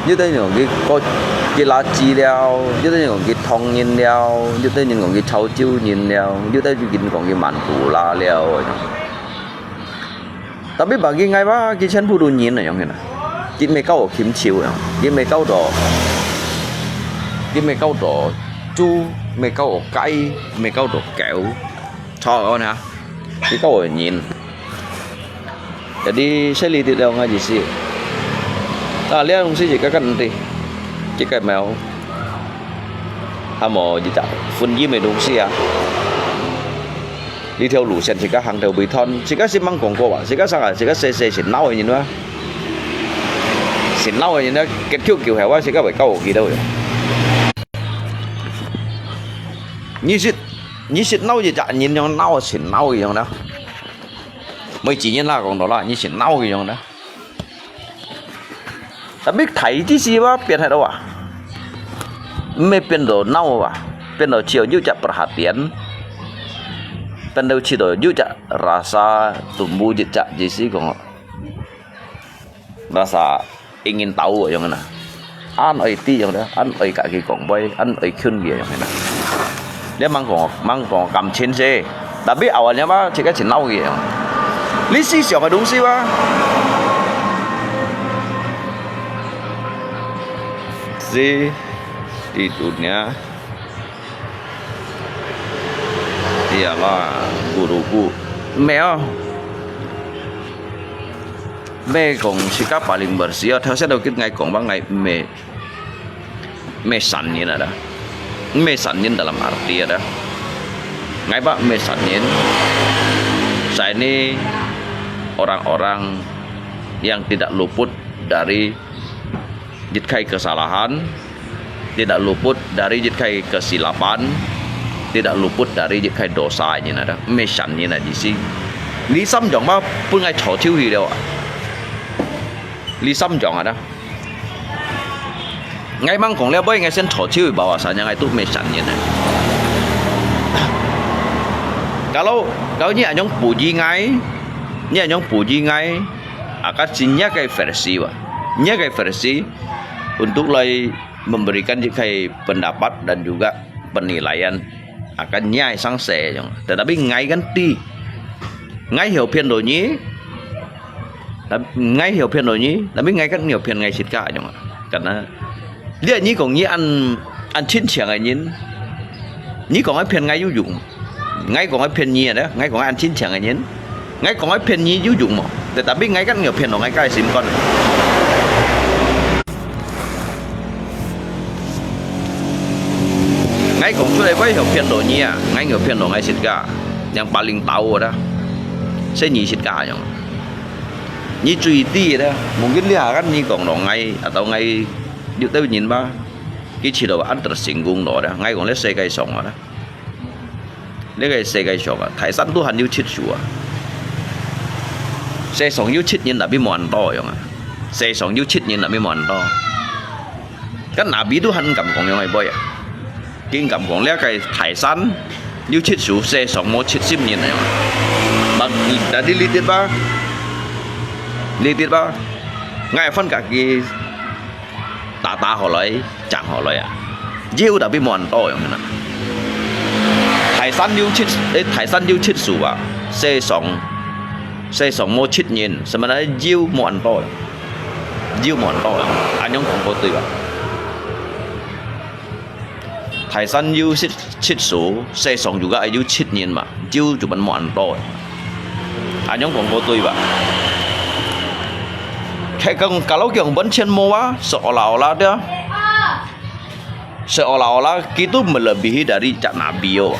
Yu dai no ki ko ki la chi liao. Yu dai no ki thong nyin liao. Yu dai no ki chau chiu nyin liao. Yu dai no ki man ku la liao. Tapi bagi ngai ba, ki chen phu du nyin na yong na. Ki me kau kim chiu yong. Ki me kau do. Ki me kau do chu, me kau kai, me kau do keu. Cho kau na. Ki kau nyin. Jadi seli ti dong ngai ji si. Ta liang si ji ka kan ti. Ki kai mau. Ha mo ji ta. Phun ji me dong si ya. Li thiau lu sian si ka hang thiau bui thon, si ka si mang kong ko wa, si ka sang a, si ka se se si nau nyin wa. Si nau nyin na, ket kiu kiu he wa, si ka wei kau ki dau. Ni sit, ni sit nau ji ja nyin yong nau si nau yong na. Moi ji nyin la kong do la, ni sit nau yong na. Tapi thai ji si wa pian hai do wa. Mei pian do nau wa. Pian do chiu yu ja perhatian. Pian do chi do yu ja rasa tumbuh ji ja ji si kong. Rasa ingin tahu yong na. An oi ti yong na. An oi ka ki kong boi. An oi khun ye yong na. Lia mang kong, mang kong kam chen se. Tapi awalnya mah, cik ka chen nau ye yong. Li si siang ka dong si wa. Si di dunia. Iyalah, guru-guru. Mei oh. Mei kong si ka paling bersih. Thau sian do kit ngai kong ba ngai mei. Mei san nyin ada. Mei san nyin dalam arti ada. Ngai ba mei san nyin. Saya ni orang-orang yang tidak luput dari jit khai kesalahan, tidak luput dari jit khai kesilapan, tidak luput dari jit khai dosa nyin ada. Mei san nyin ada ji si. Li sam jong ba pun ngai cho chiu hi liao. Li sam jong ada. Ngai mang kong liao boi ngai sen cho chiu ba wa sa ngai tu mei san nyin ada. Kalau, kalau ni anyong puji ngai, ni anyong puji ngai, akan si nya kai versi wa. Nya kai versi untuk lai memberikan ji kai pendapat dan juga penilaian akan nyai sang se yong. Tetapi ngai kan ti. Ngai hiau pian do ni. Ngai hiau pian do ni. Tapi ngai kan hiau pian ngai sit ka yong. Karena dia ni kong ni an, an chin chiang ai nyin. Ni kong ai pian ngai yu yung. Ngai kong ai pian ni ada. Ngai kong ai an chin chiang ai nyin. Ngai kong ai pian ni yu yung mo. Tetapi ngai kan hiau pian do ngai kai sim kon. Ngai kong chu lai bai hiau pian do ni a, ngai hiau pian do ngai sit ka, yang paling tau ada. Se ni sit ka yong. Ni chui ti ada, mungkin lia kan ni kong do ngai, atau ngai yu teu nyin ba. 佢試著恁得成功咯，𠊎講這世界上啊，這個世界上啊，大山都還有七樹啊，世上有七人，tapi無恁多樣啊，世上有七人，tapi無恁多。該Nabi都還敢講樣个話啊，竟敢講這個大山有七樹，世上無七十人啊樣啊。Bang，你tadi lihat吧，lihat吧，𠊎翻家己 打打好來，講好來啊，有tapi無恁多樣啊。大山有七，誒，大山有七樹啊，世上，世上無七人，什麼呢？有無恁多，有無恁多樣，恁樣講過對吧？大山有七，七樹，世上juga有七人嘛，有就分無恁多。恁樣講過對吧？Kayak講，kalau講完全無啊，seolah-olah dia，seolah-olah佢都melebihi dari隻Nabi哦。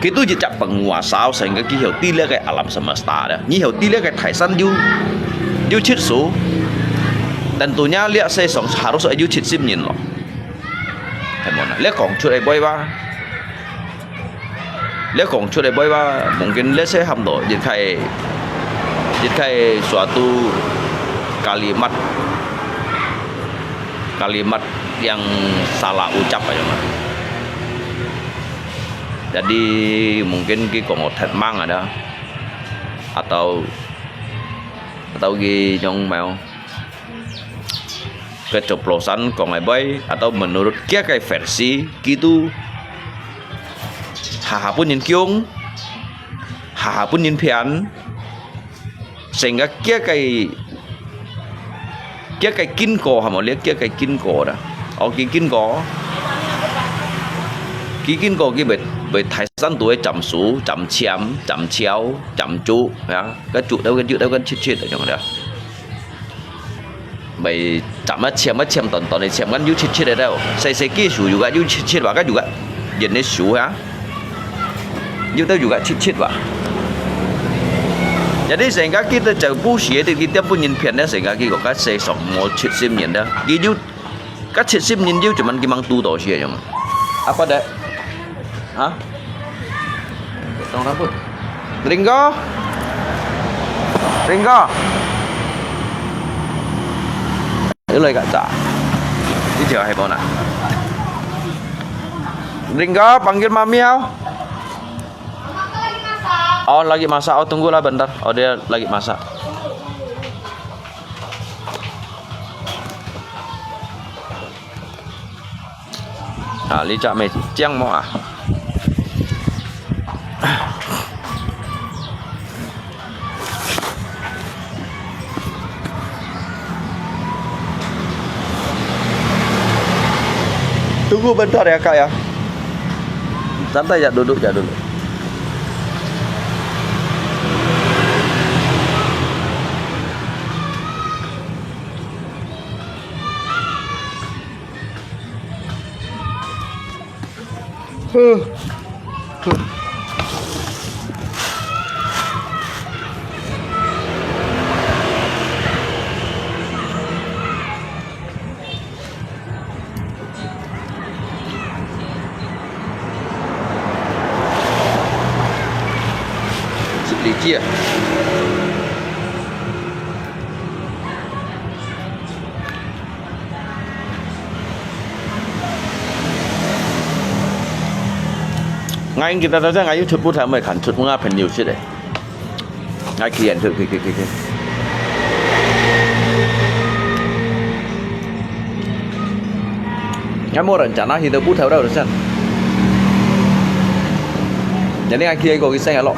佢都一隻penguasa，sehingga佢曉知這個alam semesta咧，佢曉知這個大山有，有七樹，tentunya這世上harus有七十人咯。係無呢？這講出來會吧？ 這講出來會吧，mungkin這些喊到一個，一個suatu kalimat，kalimat yang salah ucap aja lah. Jadi mungkin佢講到忒猛啊，atau atau佢樣mau keceplosan講个話，atau menurut佢个versi，佢都下下分人供，下下分人騙，成個佢个，佢个經過係無？這佢个經過啦，哦，佢經過，佢經過，佢會，會大山肚个斬樹、斬簽、斬樵、斬竹，啊，該竹兜，該竹兜，該切切个樣个。 Mày chậm á, chậm á, chậm tòn tòn này, chậm ngắn yú chit chit đấy đâu. Sai sai kia sủ yú gạ yú chit chit và gạ yú gạ. Yên đấy sủ hả? Yú tao yú gạ chit chit và. Jadi sehingga kita jauh pusi itu kita pun nyin pian dah sehingga kita kok sai song mo chit sim nyin dah. Kita Kah chit sim nyin yú cuman kimang tu to sia yang. Apa dah? Hah? Potong rambut. Ringgo. Ringgo. Ini lagi kacau. Ini jauh hai bona. Ringgo, panggil mami au. Oh, lagi masak. Oh, tunggulah bentar. Oh, dia lagi masak. À, li chak mày chiang mò à? Tunggu bentar ya, Kak, ya. Santai ya, duduk ya dulu. Sip lici ah. Ngai kita tadi ngai YouTube pun sama kan, cut mengapa news sih deh. Ngai kian tu, ki ki ki ki. Ngai mau rencana hidup pun tahu dah urusan. Jadi ngai kian kau kisah ngai lo.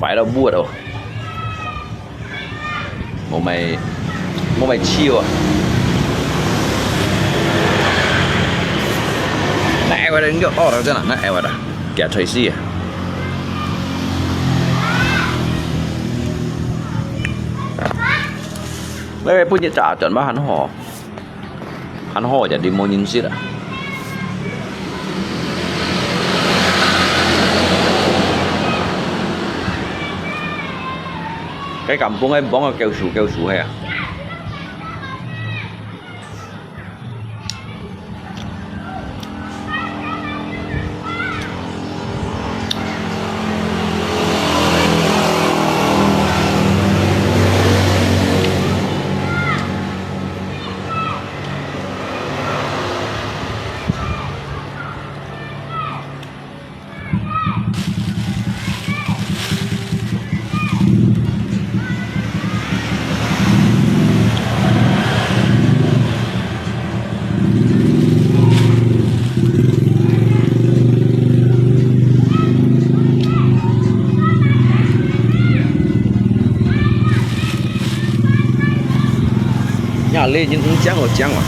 擺到wuat哦。無買，無買笑啊。哪會恁樣哦，真啊，哪會啦，驚吹死啊！喂，本日炸轉吧，還好。 還好，這裡無人食啊。該甘榜个網啊，教授教授係啊。 呀，你已經講哦，講哦。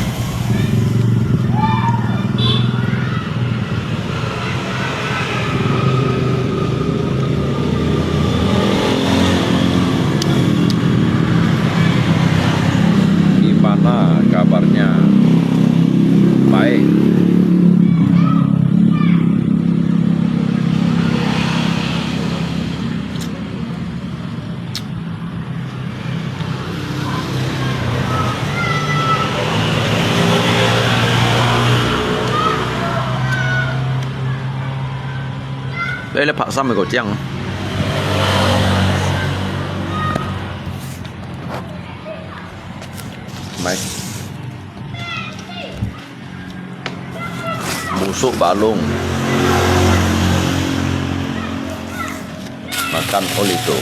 Gimana kabarnya? Baik. Đây là Phạ Săm của Trang. Mày. Busuk balung. Makan oleh tu.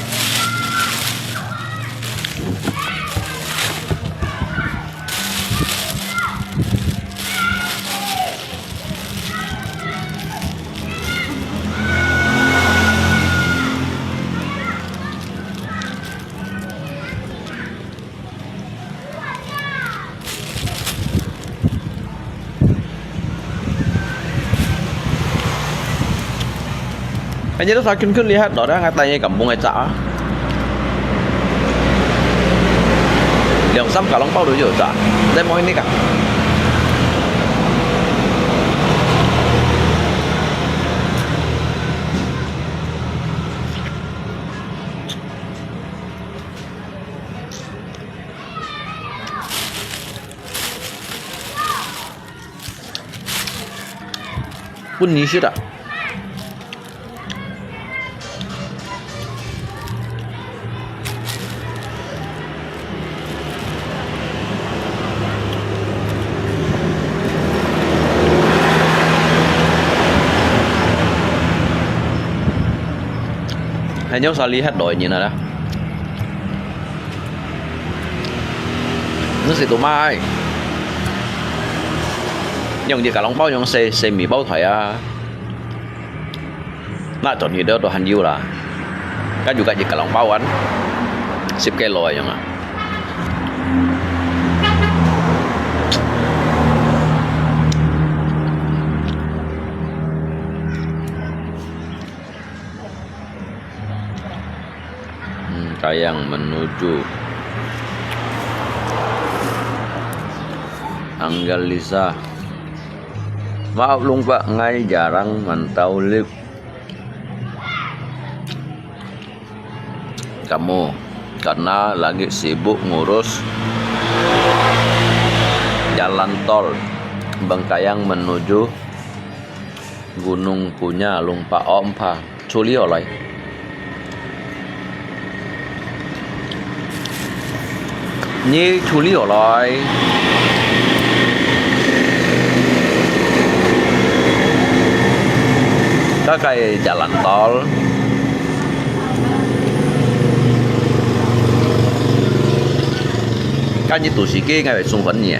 Anh nhớ sao khuyên khuyên li hát đó đang ngay tay nghe cảm bông ai chả. Liang sam cả lòng bao đối với chả. Đây mọi người cả. Pun ni sida. Hai nyo sa lihat doi nyi na da. Nó sẽ tụ mai. Nhung gì cả lòng bao nhung xe, xe mì bao thoại à. Nó chọn gì đó đồ hành du là. Cái dù cái gì cả lòng bao ăn. Ship cái lòi nhung à. Hmm, Kayang menuju Anggalisa. Maaf lung Pak, ngai jarang mantau live kamu karena lagi sibuk ngurus jalan tol Bengkayang menuju Gunung Punya, Lung Pak. Ơ, mpha, chuli oloi. Nyi chuli oloi. Ka kai jalan tol. Ka nyi tu sigi ngai sung hon nyi.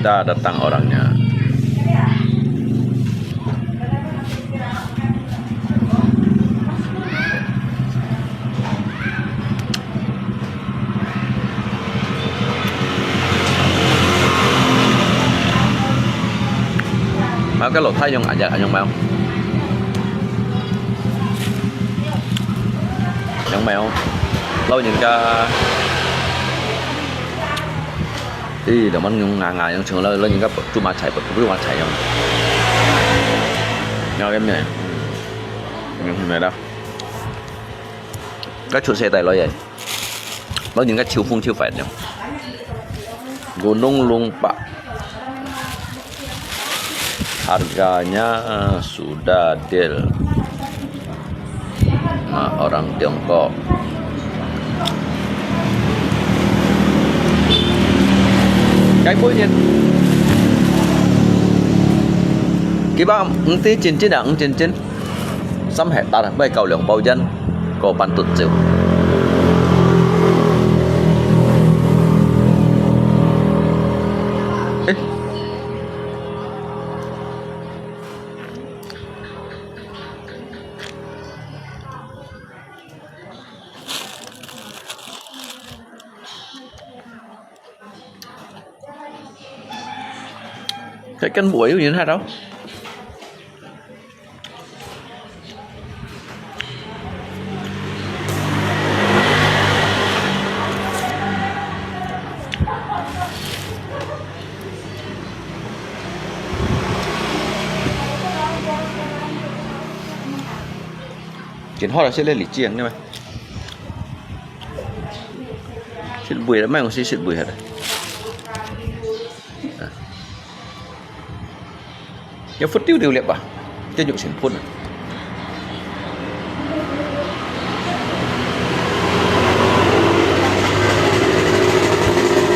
Sudah datang orangnya. Mau ka lo thai yong aja anyong mau. Anyong mau. Lau nyin ka. Ê, dah món nhung ngà ngà yang chung lơ lơ những cái bột chu ma chảy bột chu ma chảy yang. Ngà cái mẹ. Nhung mẹ đó. Cái chuột xe tay lơ vậy. Lơ những cái chiêu phung chiêu phải nhung. Gunung Lungpa. Harganya sudah deal. Nah, orang Tiongkok. Cái bôi nhiệt. Kì bác, ung tí chín chín à, ung chín chín. Sắm hẹ ta, bơi cầu lượng bao dân, có bán tụt chiều. Ê. Cái cán bụi có gì hết đâu. Chín hót là sẽ lên lịch chiên nha mày. Xịt bụi là mày cũng sẽ xịt bụi hả? Nhớ phút tiêu tiêu liệp à? Chứ nhục xịn phút à?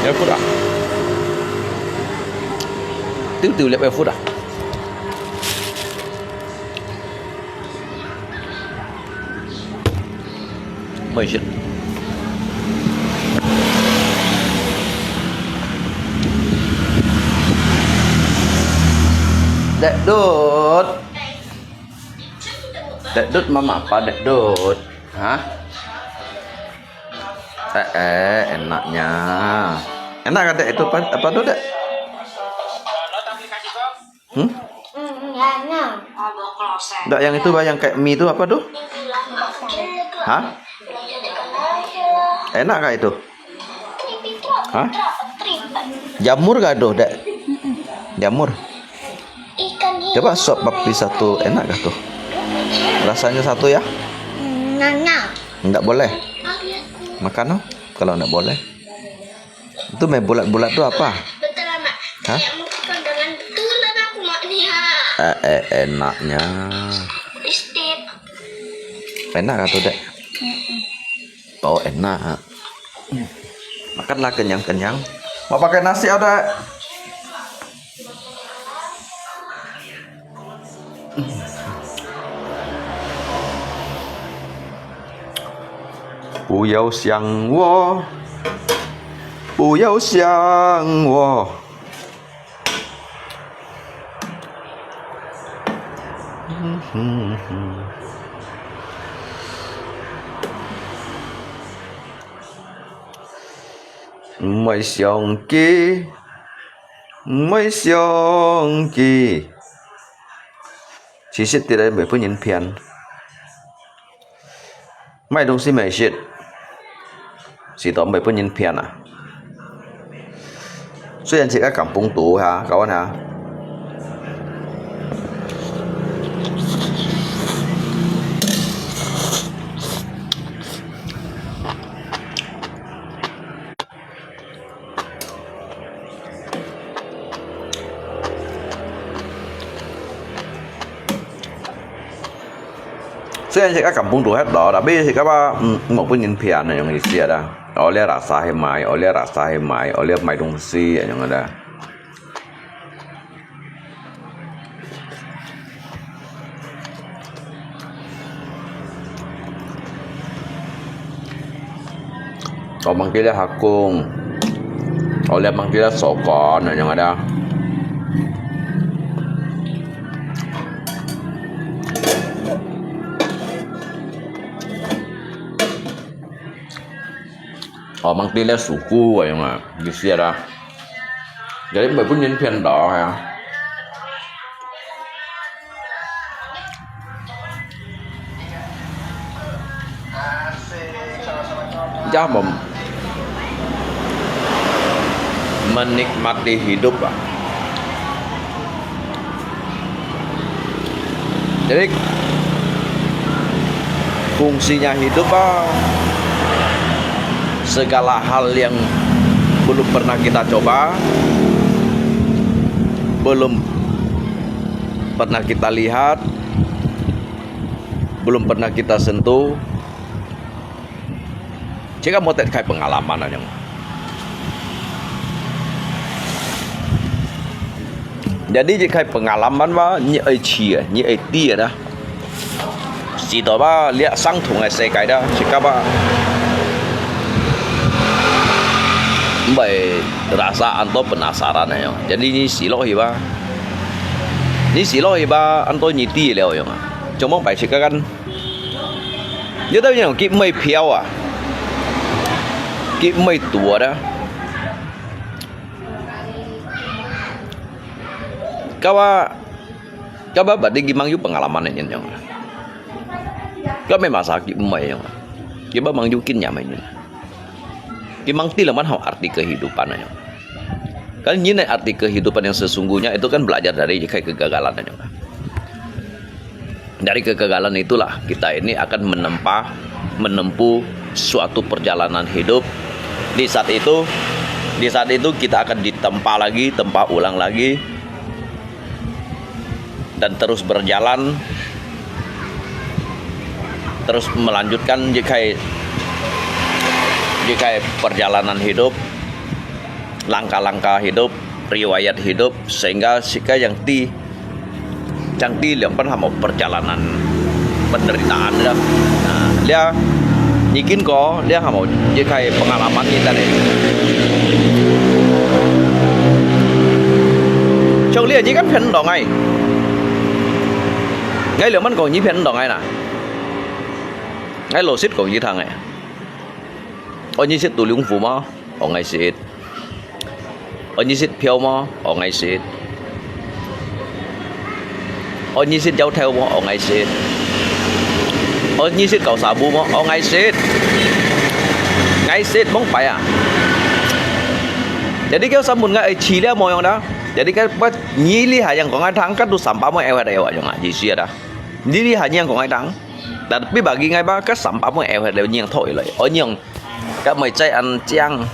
Nhớ phút à? Tiêu tiêu liệp phút à? Mời shit. Dek Dut. Dek Dut, mama apa Dek Dut? Hah? Eh, eh, enaknya. Enak kan, Dek, itu apa, apa tuh, Dek? Hmm? Nggak, yang itu, Bah, yang kayak mie itu apa tuh? Hah? Enak kah itu? Hah? Jamur kah itu, Dek? Jamur. Coba suap papi satu, enak kah tuh? Rasanya satu ya? Nggak boleh. Makan, oh, kalau nggak boleh. Itu main bulat-bulat tu apa? Betul lah, Mak. Hah? Kayak mau pegangan betul lah aku, Mak, ni, ha. Eh, eh, enaknya. Listip. Enak kah tu, Dek? Oh, enak. Makanlah kenyang-kenyang. Mau pakai nasi ada? Buyau siang wo, buyau siang wo. Mai siang ki, mai siang ki. 其實這個袂分人騙。買東西買食，是都袂分人騙啊。雖然自家感風度哈，搞完哈。 雖然自家感風度較高，tapi自家吧，嗯，無分人騙那種意思啊啦。哦，你rasa去買，哦，你rasa去買，哦，你買東西那種的。 哦，manggil hakong，哦，你manggil sokon，那種的。哦，吂知了事故个樣啊，意思啦。Jadi會分人騙到啊。Dia mau menikmati hidup ah. Jadi, fungsinya hidup ah, segala hal yang belum pernah kita coba, belum pernah kita lihat, belum pernah kita sentuh, 自家無得開pengalaman啊，樣。Jadi自家pengalaman嘛，你愛試个，你愛知个啦。試到吧，這相同个世界啦，自家吧，毋會rasa安到penasaran个樣。Jadi你試落去吧，你試落去吧，安到你知了樣啊，做麼擺自家kan 你兜樣佢毋會飄啊，佢毋會躲的。Kawa, kawa berarti佢吂有pengalaman个人樣啊。Kawa masa佢毋會樣啊，佢吂吂有經驗个人。佢吂知了麼个arti kehidupan个樣。Kan人个arti kehidupan yang sesungguhnya itu kan belajar dari kegagalan个樣。 Dari kegagalan itulah kita ini akan menempa, menempuh suatu perjalanan hidup. Di saat itu, di saat itu kita akan ditempa lagi, tempa ulang lagi, dan terus berjalan, terus melanjutkan 自家个，自家个 perjalanan hidup, langkah-langkah hidup, riwayat hidup, sehingga自家正知，正知兩班hamo perjalanan penderitaan啦。Nah，這你經過，這hamo自家个pengalaman你等下。像這你kan騙毋到𠊎，𠊎兩班講你騙毋到𠊎啦，𠊎老實講你聽个。哦，你識讀龍虎無？哦，𠊎識。 哦，你識嫖無？哦，𠊎識。哦，你識搖頭無？哦，𠊎識。哦，你識搞沙布無？哦，𠊎識。𠊎識，吂擺啊。Jadi佢三問𠊎，哎，試了無樣啦。Jadi佢，你這下樣講𠊎聽，該都三百蚊愛回來哇，樣啊，意思啊，你這下樣講𠊎聽。Tapi bagi𠊎吧，該三百蚊愛回來，你樣討起來，哦，你樣 該妹仔恁靚，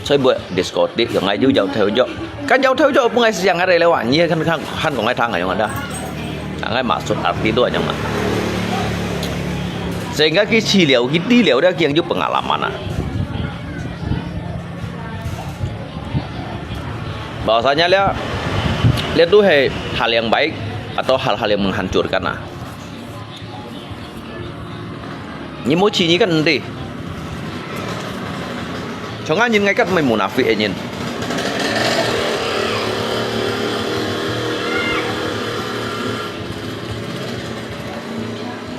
所以會diskotik，用𠊎有搖頭搖。Kan搖頭搖，分𠊎想下來了啊，你還，還，還講𠊎聽啊，用啊，啊，𠊎maksud arti tu啊，用啊。Sehingga佢試了，佢知了，佢就pengalaman啊。Bahwasanya這，這都係hal yang baik atau hal-hal yang menghancurkan啊。 你無試你kan毋知。像恁人，𠊎kan毋係munafik个人。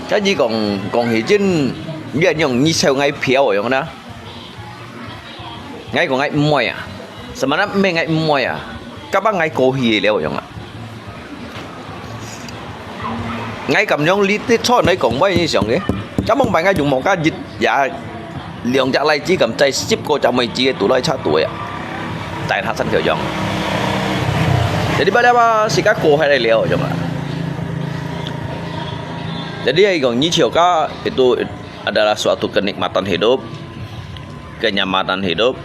該你講，講起真，你恁樣，你笑𠊎嫖个樣啦。 𠊎講𠊎毋會啊，sebenarnya毋係𠊎毋會啊，kapan𠊎過去个了樣啊。𠊎感覺你，你坐來講話，你想个，kapan擺𠊎用毛家一也兩隻荔枝咁，再十個隻妹子个都來插隊啊，大他三條樣。Jadi pada apa，自家過去个了樣啊。Jadi，𠊎講，你笑个，itu adalah suatu kenikmatan hidup, kenyamanan hidup,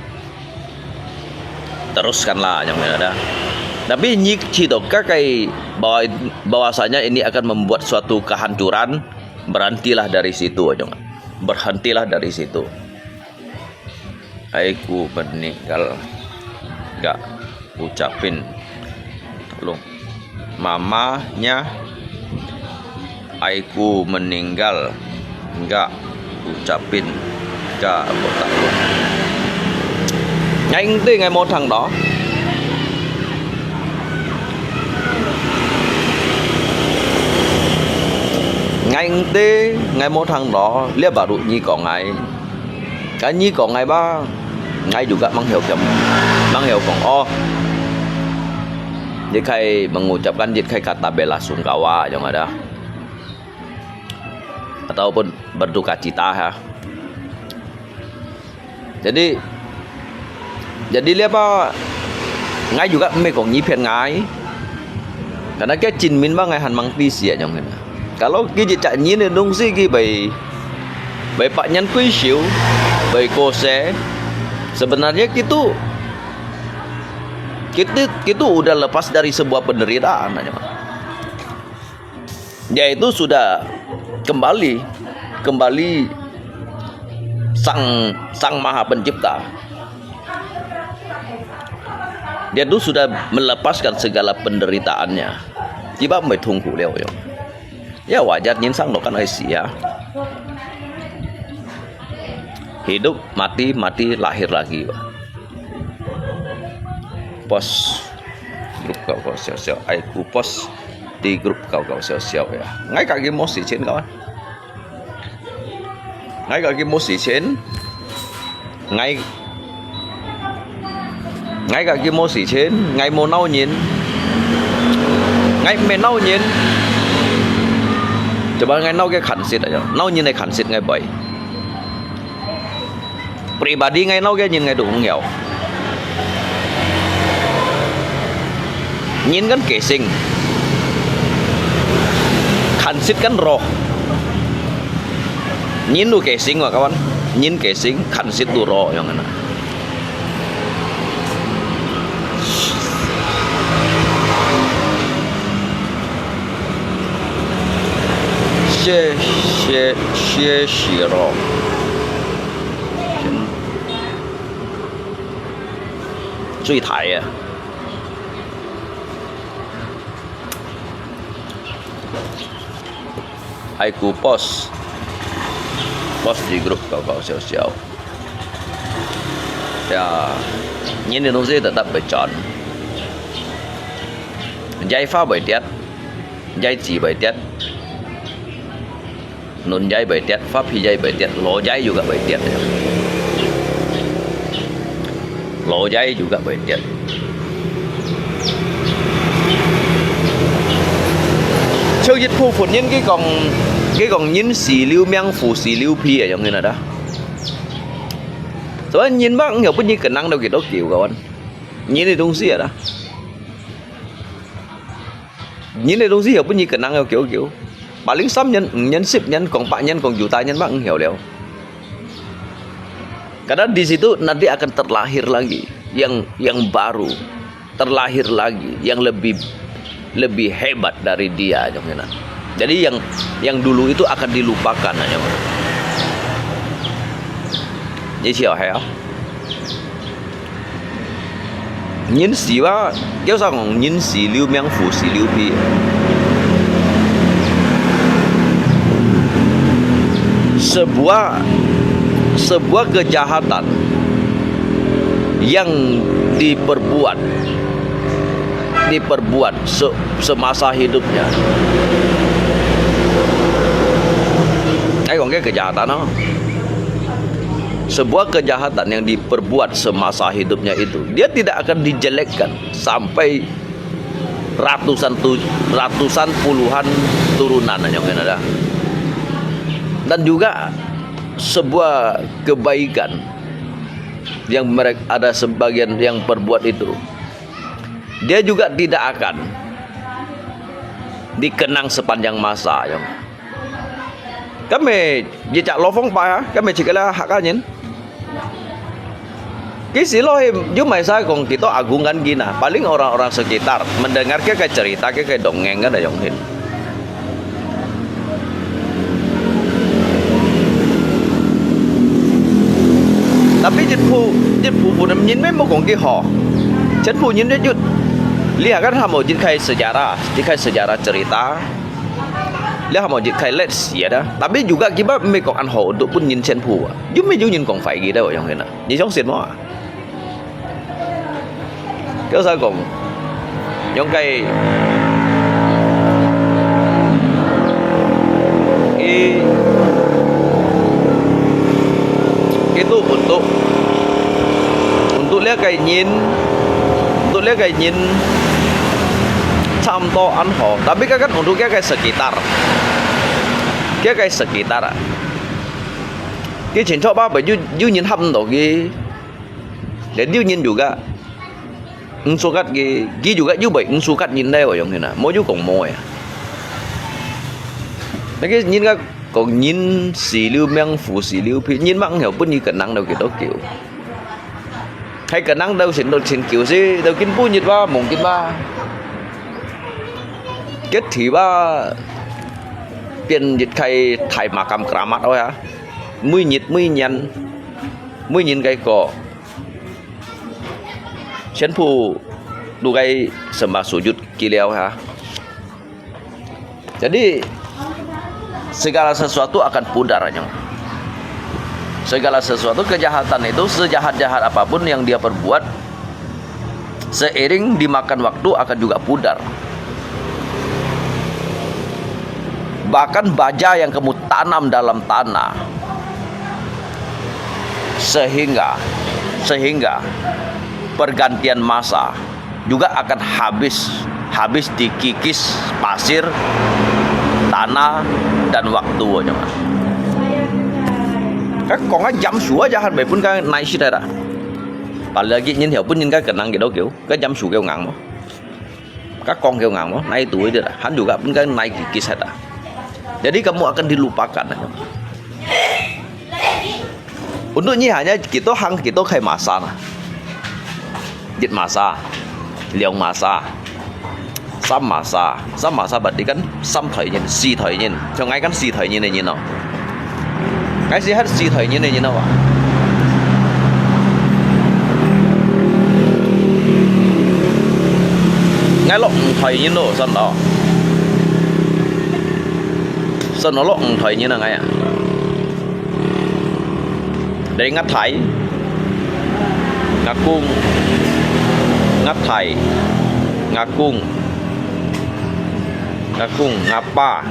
teruskanlah yang ada. Tapi 你知道該个 bahwa, bahwasanya ini akan membuat suatu kehancuran, berhentilah dari situ aja. Berhentilah dari situ. Aiku meninggal, enggak ucapin. Tolong. Mamanya aiku meninggal, enggak ucapin. Enggak, enggak. Ngai ente ngai motang to. Ngai ente ngai motang to, lia baru nyi kong ai. Kan ni kong ngai ba, ngai juga mang hiau kiam, mang hiau kong oh. Ni kai mengucapkan ni kai kata bela sungkawa yang ada. Ataupun berduka cita ha. Jadi, jadi liapa ngai juga mei kong ni phian ngai. Karena kia Chin Min ba ngai han mang ti sia yang kena. Kalau ki cak nyin ni dong si ki bai, bai pak nyan kui siu, bai ko se. Sebenarnya kitu, kitu, kitu udah lepas dari sebuah penderitaan aja. Dia itu sudah kembali, kembali Sang Sang Maha Pencipta. Dia itu sudah melepaskan segala penderitaannya. Kiba mai tungku liau yo. Ya wajar nyin sang lo kan ai sia. Hidup, mati, mati, lahir lagi. Pos grup kau kau siau siau, ai ku pos di grup kau kau siau siau ya. Ngai kaki mo si chen kawan. Ngai kaki mo si chen. Ngai, ngai kaki mo si chen. Ngai mo nau nyin. Ngai me nau nyin. Coba ngai nau ke khan sit aja. Nau nyin ai khan sit ngai bai. Pribadi ngai nau ke nyin ngai tu hung yau. Nyin kan kesing. Khan sit kan roh. Nyin tu kesing wa kawan. Nyin kesing, khan sit tu roh yang kena. 谢谢谢谢咯。最台啊。Ai ku pos. Pos di grup kau kau siau siau. Ya, nyin ni dong si tetap bai chọn. Jai fa bai tiat. Jai ci bai tiat. Nun jai bai tiat, fa phi jai bai tiat, lo jai juga bai tiat. Lo jai juga bai tiat. Cheu yit phu phun nyin ki kong, ki kong nyin si liu miang fu si liu phi ya yang nyin ada. Sebab nyin bang ngiau pun nyin kenang dau ki dau kiu kawan. Nyin ni dong si ada. Nyin ni dong si ya pun nyin kenang dau kiu kiu. Paling sam nyin, nyin sip nyin kong pak nyin kong juta nyin bang ngiau liau. Karena di situ nanti akan terlahir lagi yang yang baru, terlahir lagi yang lebih lebih hebat dari dia, yang kena. Jadi yang yang dulu itu akan dilupakan aja. Jadi siapa ya? Nyin si wa, kiau sang nyin si liu miang fu si liu phi. Sebuah sebuah kejahatan yang diperbuat diperbuat se, semasa hidupnya. Ai kong ke kejahatan no. Sebuah kejahatan yang diperbuat semasa hidupnya itu, dia tidak akan dijelekkan sampai ratusan tu, ratusan puluhan turunan yang ada. Dan juga sebuah kebaikan yang mereka ada sebagian yang perbuat itu, dia juga tidak akan dikenang sepanjang masa yang. Kami jejak lofong pa ya, kami cikala hak anyin. Kisi lo he, yu mai sa kong kita agung kan gina. Paling orang-orang sekitar mendengar ke ke cerita ke ke dongeng kan ada yang hin. Tapi jit phu, jit phu pun nyin me mo kong ki ho. Jit phu nyin de jut. Lihat kan hamo jit kai sejarah, jit kai sejarah cerita. Lihat hamo jit kai let sia dah. Tapi juga kiba me kong an ho untuk pun nyin jit phu. Yu me yu nyin kong fai ki dah yang hin. Ni jong sin mo. Kiau sa kong, yong kai, i, itu 个人，都這个人差毋多恁好，tapi kan untuk佢个sekitar，佢个sekitar啊，佢清楚吧，有有人合毋到佢，連有人juga，毋suka佢，佢juga又會毋suka人咧，我用佢啊，無有講無啊。那个人家講人死留名，佛死留皮，人嘛毋曉分你个人到幾多久。 Hay kenang tau sin tau sin kiu si, tau kin punyit ba, mungkin ba. Ket thi ba, pian yit khai thai makam keramat oi ha. Mui nyit, mui nyan, mui nyin kai ko. Sian phu, tu kai sembah sujud kiliau ha. Jadi, segala sesuatu akan pudar, nyo. Segala sesuatu kejahatan itu, sejahat-jahat apapun yang dia perbuat, seiring dimakan waktu akan juga pudar. Bahkan baja yang kamu tanam dalam tanah, sehingga, sehingga pergantian masa juga akan habis, habis dikikis pasir, tanah, dan waktu aja. Kan kong kan jam sua aja han bai pun kan naik sida dah. Apalagi nyin hiau pun nyin kan kenang gitu kêu, kan jam sua kêu ngang mo. Kan kong kêu ngang mo, naik tu aja dah. Han juga pun kan naik kikis dah. Jadi kamu akan dilupakan aja. Untuk nyi hanya kita hang kita khai masa nah. Jet masa, liang masa, sam masa, sam masa berarti kan sam thoi nyin, si thoi nyin. Cho ngai kan si thoi nyin nyin no. Ngai si hat si thoi nyin nyin no. Ngai lok thoi nyin lo, san lo. San lo lok thoi nyin ngai ah. Dari nga thai, nga kung, nga thai, nga kung, nga kung, nga pa,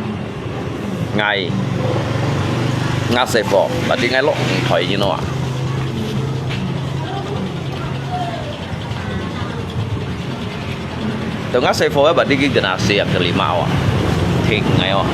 ngai, nga sefo, berarti ngai lok thoi nyin no ah. Tengah saya forward bak digi generasi yang kelima awak. Thik ngai awak.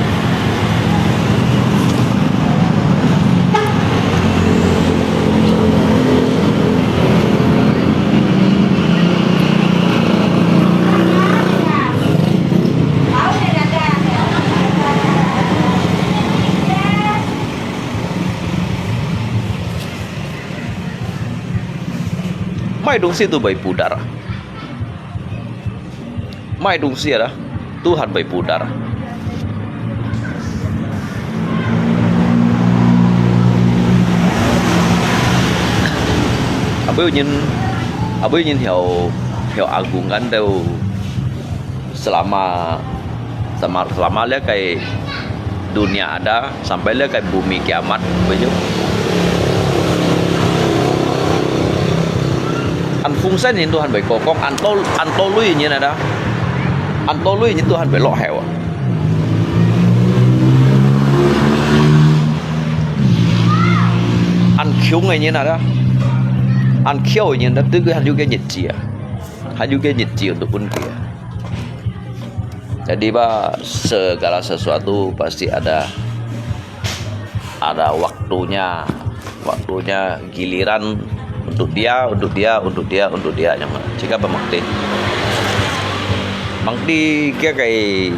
Mai dungsi tu bai pudar. Mai dungsi ada, Tuhan bai pudar. Abui nyin, abui nyin hiau, hiau agung kan teu selama, selama, selama liak kai dunia ada, sampai liak kai bumi kiamat, begitu. An fungsan nyin Tuhan bai kokong, an to, an to lui nyin ada. An to lui nyin Tuhan bai lok heo. An khiung nyin ada. An khiau nyin ada, tu han yu ke nyit chia. Han yu ke nyit chia untuk pun kia. Jadi ba segala sesuatu pasti ada ada waktunya, waktunya giliran untuk dia, untuk dia, untuk dia, untuk dia yang mana. Jika bermakti, makti kia kai,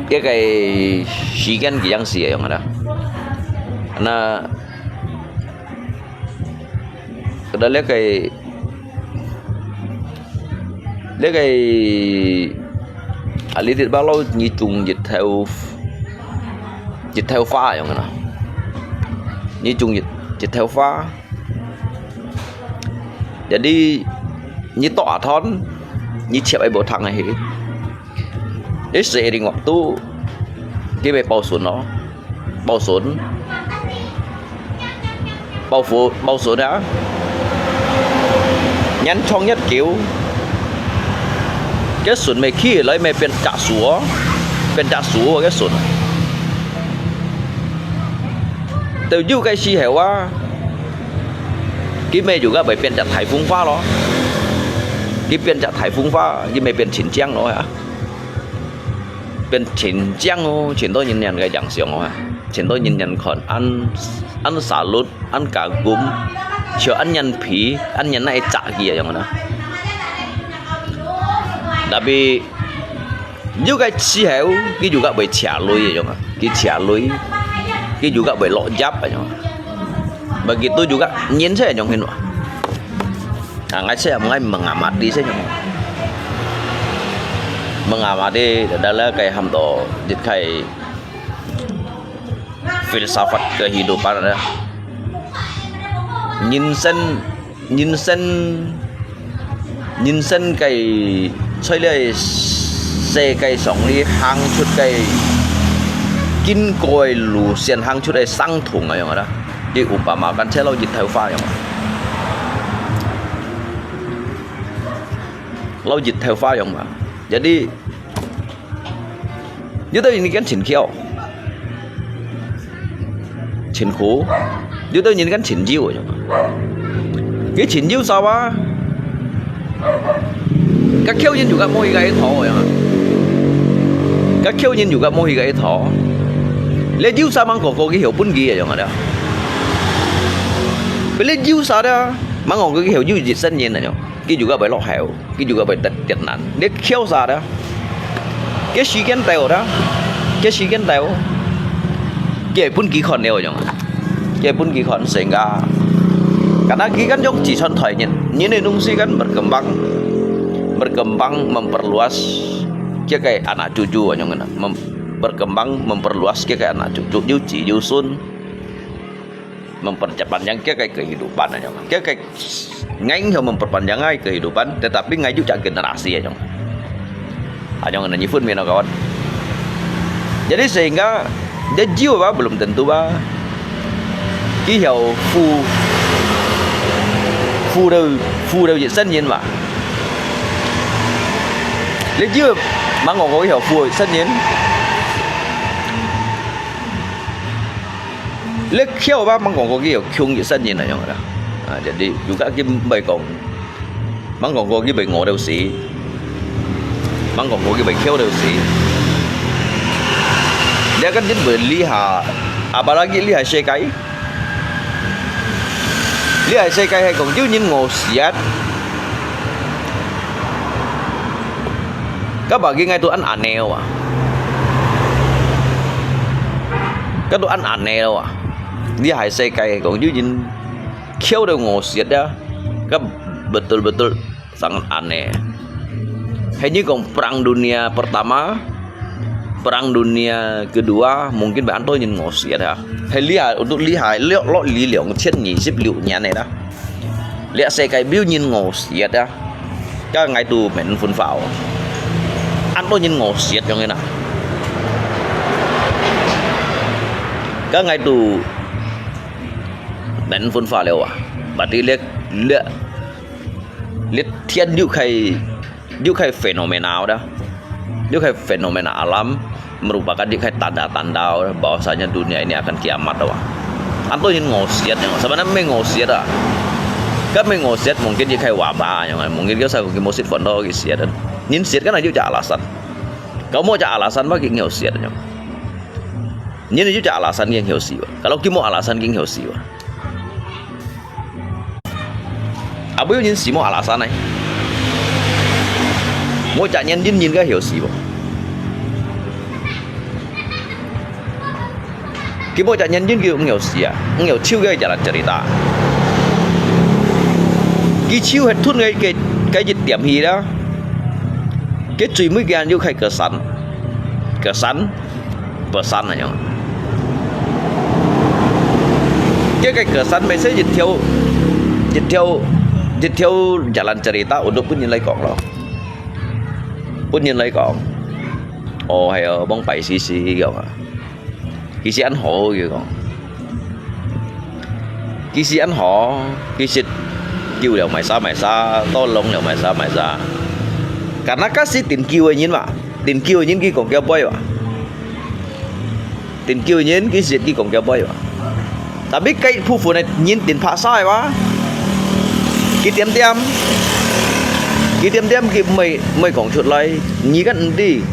kia kai sikan kiang si yang mana. Karena kada liak kai 這個啊，你知吧？你種一頭，一頭花樣个啦，你種一，一頭花，jadi你剁斷，你切愛無通个去，你seiring waktu，佢會保存咯。 保存，保護，保存啊！年長日久，該筍尾起來，咪變隻樹哦，變隻樹哦，該筍。到有个時候啊，佢乜又个會變隻颱風花咯，佢變隻颱風花，佢乜變清淨咯呀，變清淨哦，清到人人个影相哦，清到人人看，恁恁沙律，恁加工，像恁人皮，恁人那一扎个樣啦。Tapi 有个時候，佢又个會斜雷个樣啊，佢斜雷，佢又个會落葉个樣啊，bagi tu juga人才樣hin啊。啊，ngai saya ngai mengamati saya yang mengamati adalah kaya ham to dit kai filsafat kehidupan ada. Nhân sinh nhân生，人生个，在這世界上，你行出个，經過个路線，行出个傷痛个樣啦。你umpamakan，像摎日頭花樣啊，摎日頭花樣嘛。Jadi， 有兜人佢講清巧，清苦，有兜人佢講清幽，佢清幽啥啊？該巧人又个無佢个一套呀，該巧人又个無佢个一套。你有啥吂講過佢曉分佢个樣啊？你有啥的啊？吂講過佢曉有一生人啊？ 佢又个會落後，佢又个會跌跌難。你巧啥的？佢時間到的，佢時間到，佢會分佢看了樣，佢會分佢看成个。Karena佢kan用自傳代人，人的東西kan berkembang，berkembang memperluas，佢个anak cucu樣个，mem berkembang memperluas佢个anak cucu，有子有孫。 memperpanjang佢个kehidupan樣，佢个，ngai曉memperpanjang ngai kehidupan，tetapi ngai juga generasi樣，樣那你分明了kawan。Jadi sehingga dia jiwa belum tentu bah，佢曉富富到富到一生人嘛。你只要吂講過佢曉富一生人。 你巧吧，吂講過佢有窮一生人那樣啦。啊，jadi juga佢毋會講，吂講過佢會餓到死，吂講過佢會巧到死。你kan真會理下，apalagi理下世界，理下世界係講有人餓死啊。 Ka bagi ngai tu an aneh wa. Ka tu an aneh wa. Di hai sekai kong ju jin khiau de ngô siat ya. Ka betul-betul sangat aneh. Hai ni kong Perang Dunia Pertama, Perang Dunia Kedua, mungkin ba an to nyin ngô siat ya. Hai li ha, untuk li ha, lo, lo li liang qian ni sip liu nian ne da. Liak sekai biu nyin ngô siat ya. Ka ngai tu men phun phao. An to nyin ngô siat yong ina. Ka ngai tu men phun phao leo wa. Berarti liak, liak, liak tian yu khai, yu khai fenomenal da. Yu khai fenomena alam. Merupakan yu khai tanda-tanda bahwasanya dunia ini akan kiamat wa. An to nyin ngô siat ya, sebenarnya men ngô siat ah. Kan men ngô siat mungkin yu khai wabah ya, mungkin ka sa ki mo sit phun to ki siat. Nyin siat kan yu ja alasan. Kau mo ja alasan ba ki ngô siat ya. Nyin yu ja alasan ki ngô siat. Kalau ki mo alasan ki ngô siat. Abu nyin si mo alasan ai. Mo ja nyin din nyin ka hiu si bo. Ki mo ja nyin din ki ngô siat, ngô chiu ka jalan cerita. Ki chiu het thun ka, ka, ka jit tiam hi da. Ki chui mui kian yu khai kesan. Kesan. Pesan aja. Ki khai kesan mesti jit thiau, jit thiau, jit thiau jalan cerita untuk pun nyin lai kong lo. Pun nyin lai kong. Oh, hai bong pai si si kong. Ki si an ho ki kong. Ki si an ho, ki si kiu liao mai sa mai sa, to long liao mai sa mai sa. Karena ka si tin kiu nyin ma, tin kiu nyin ki kong kia boy wa. Tin kiu nyin ki si ki kong kia boy wa. Tapi kai phu phu ne nyin tin pha sa wa. 佢點點，佢點點，佢毋會，毋會講出來，你个毋知。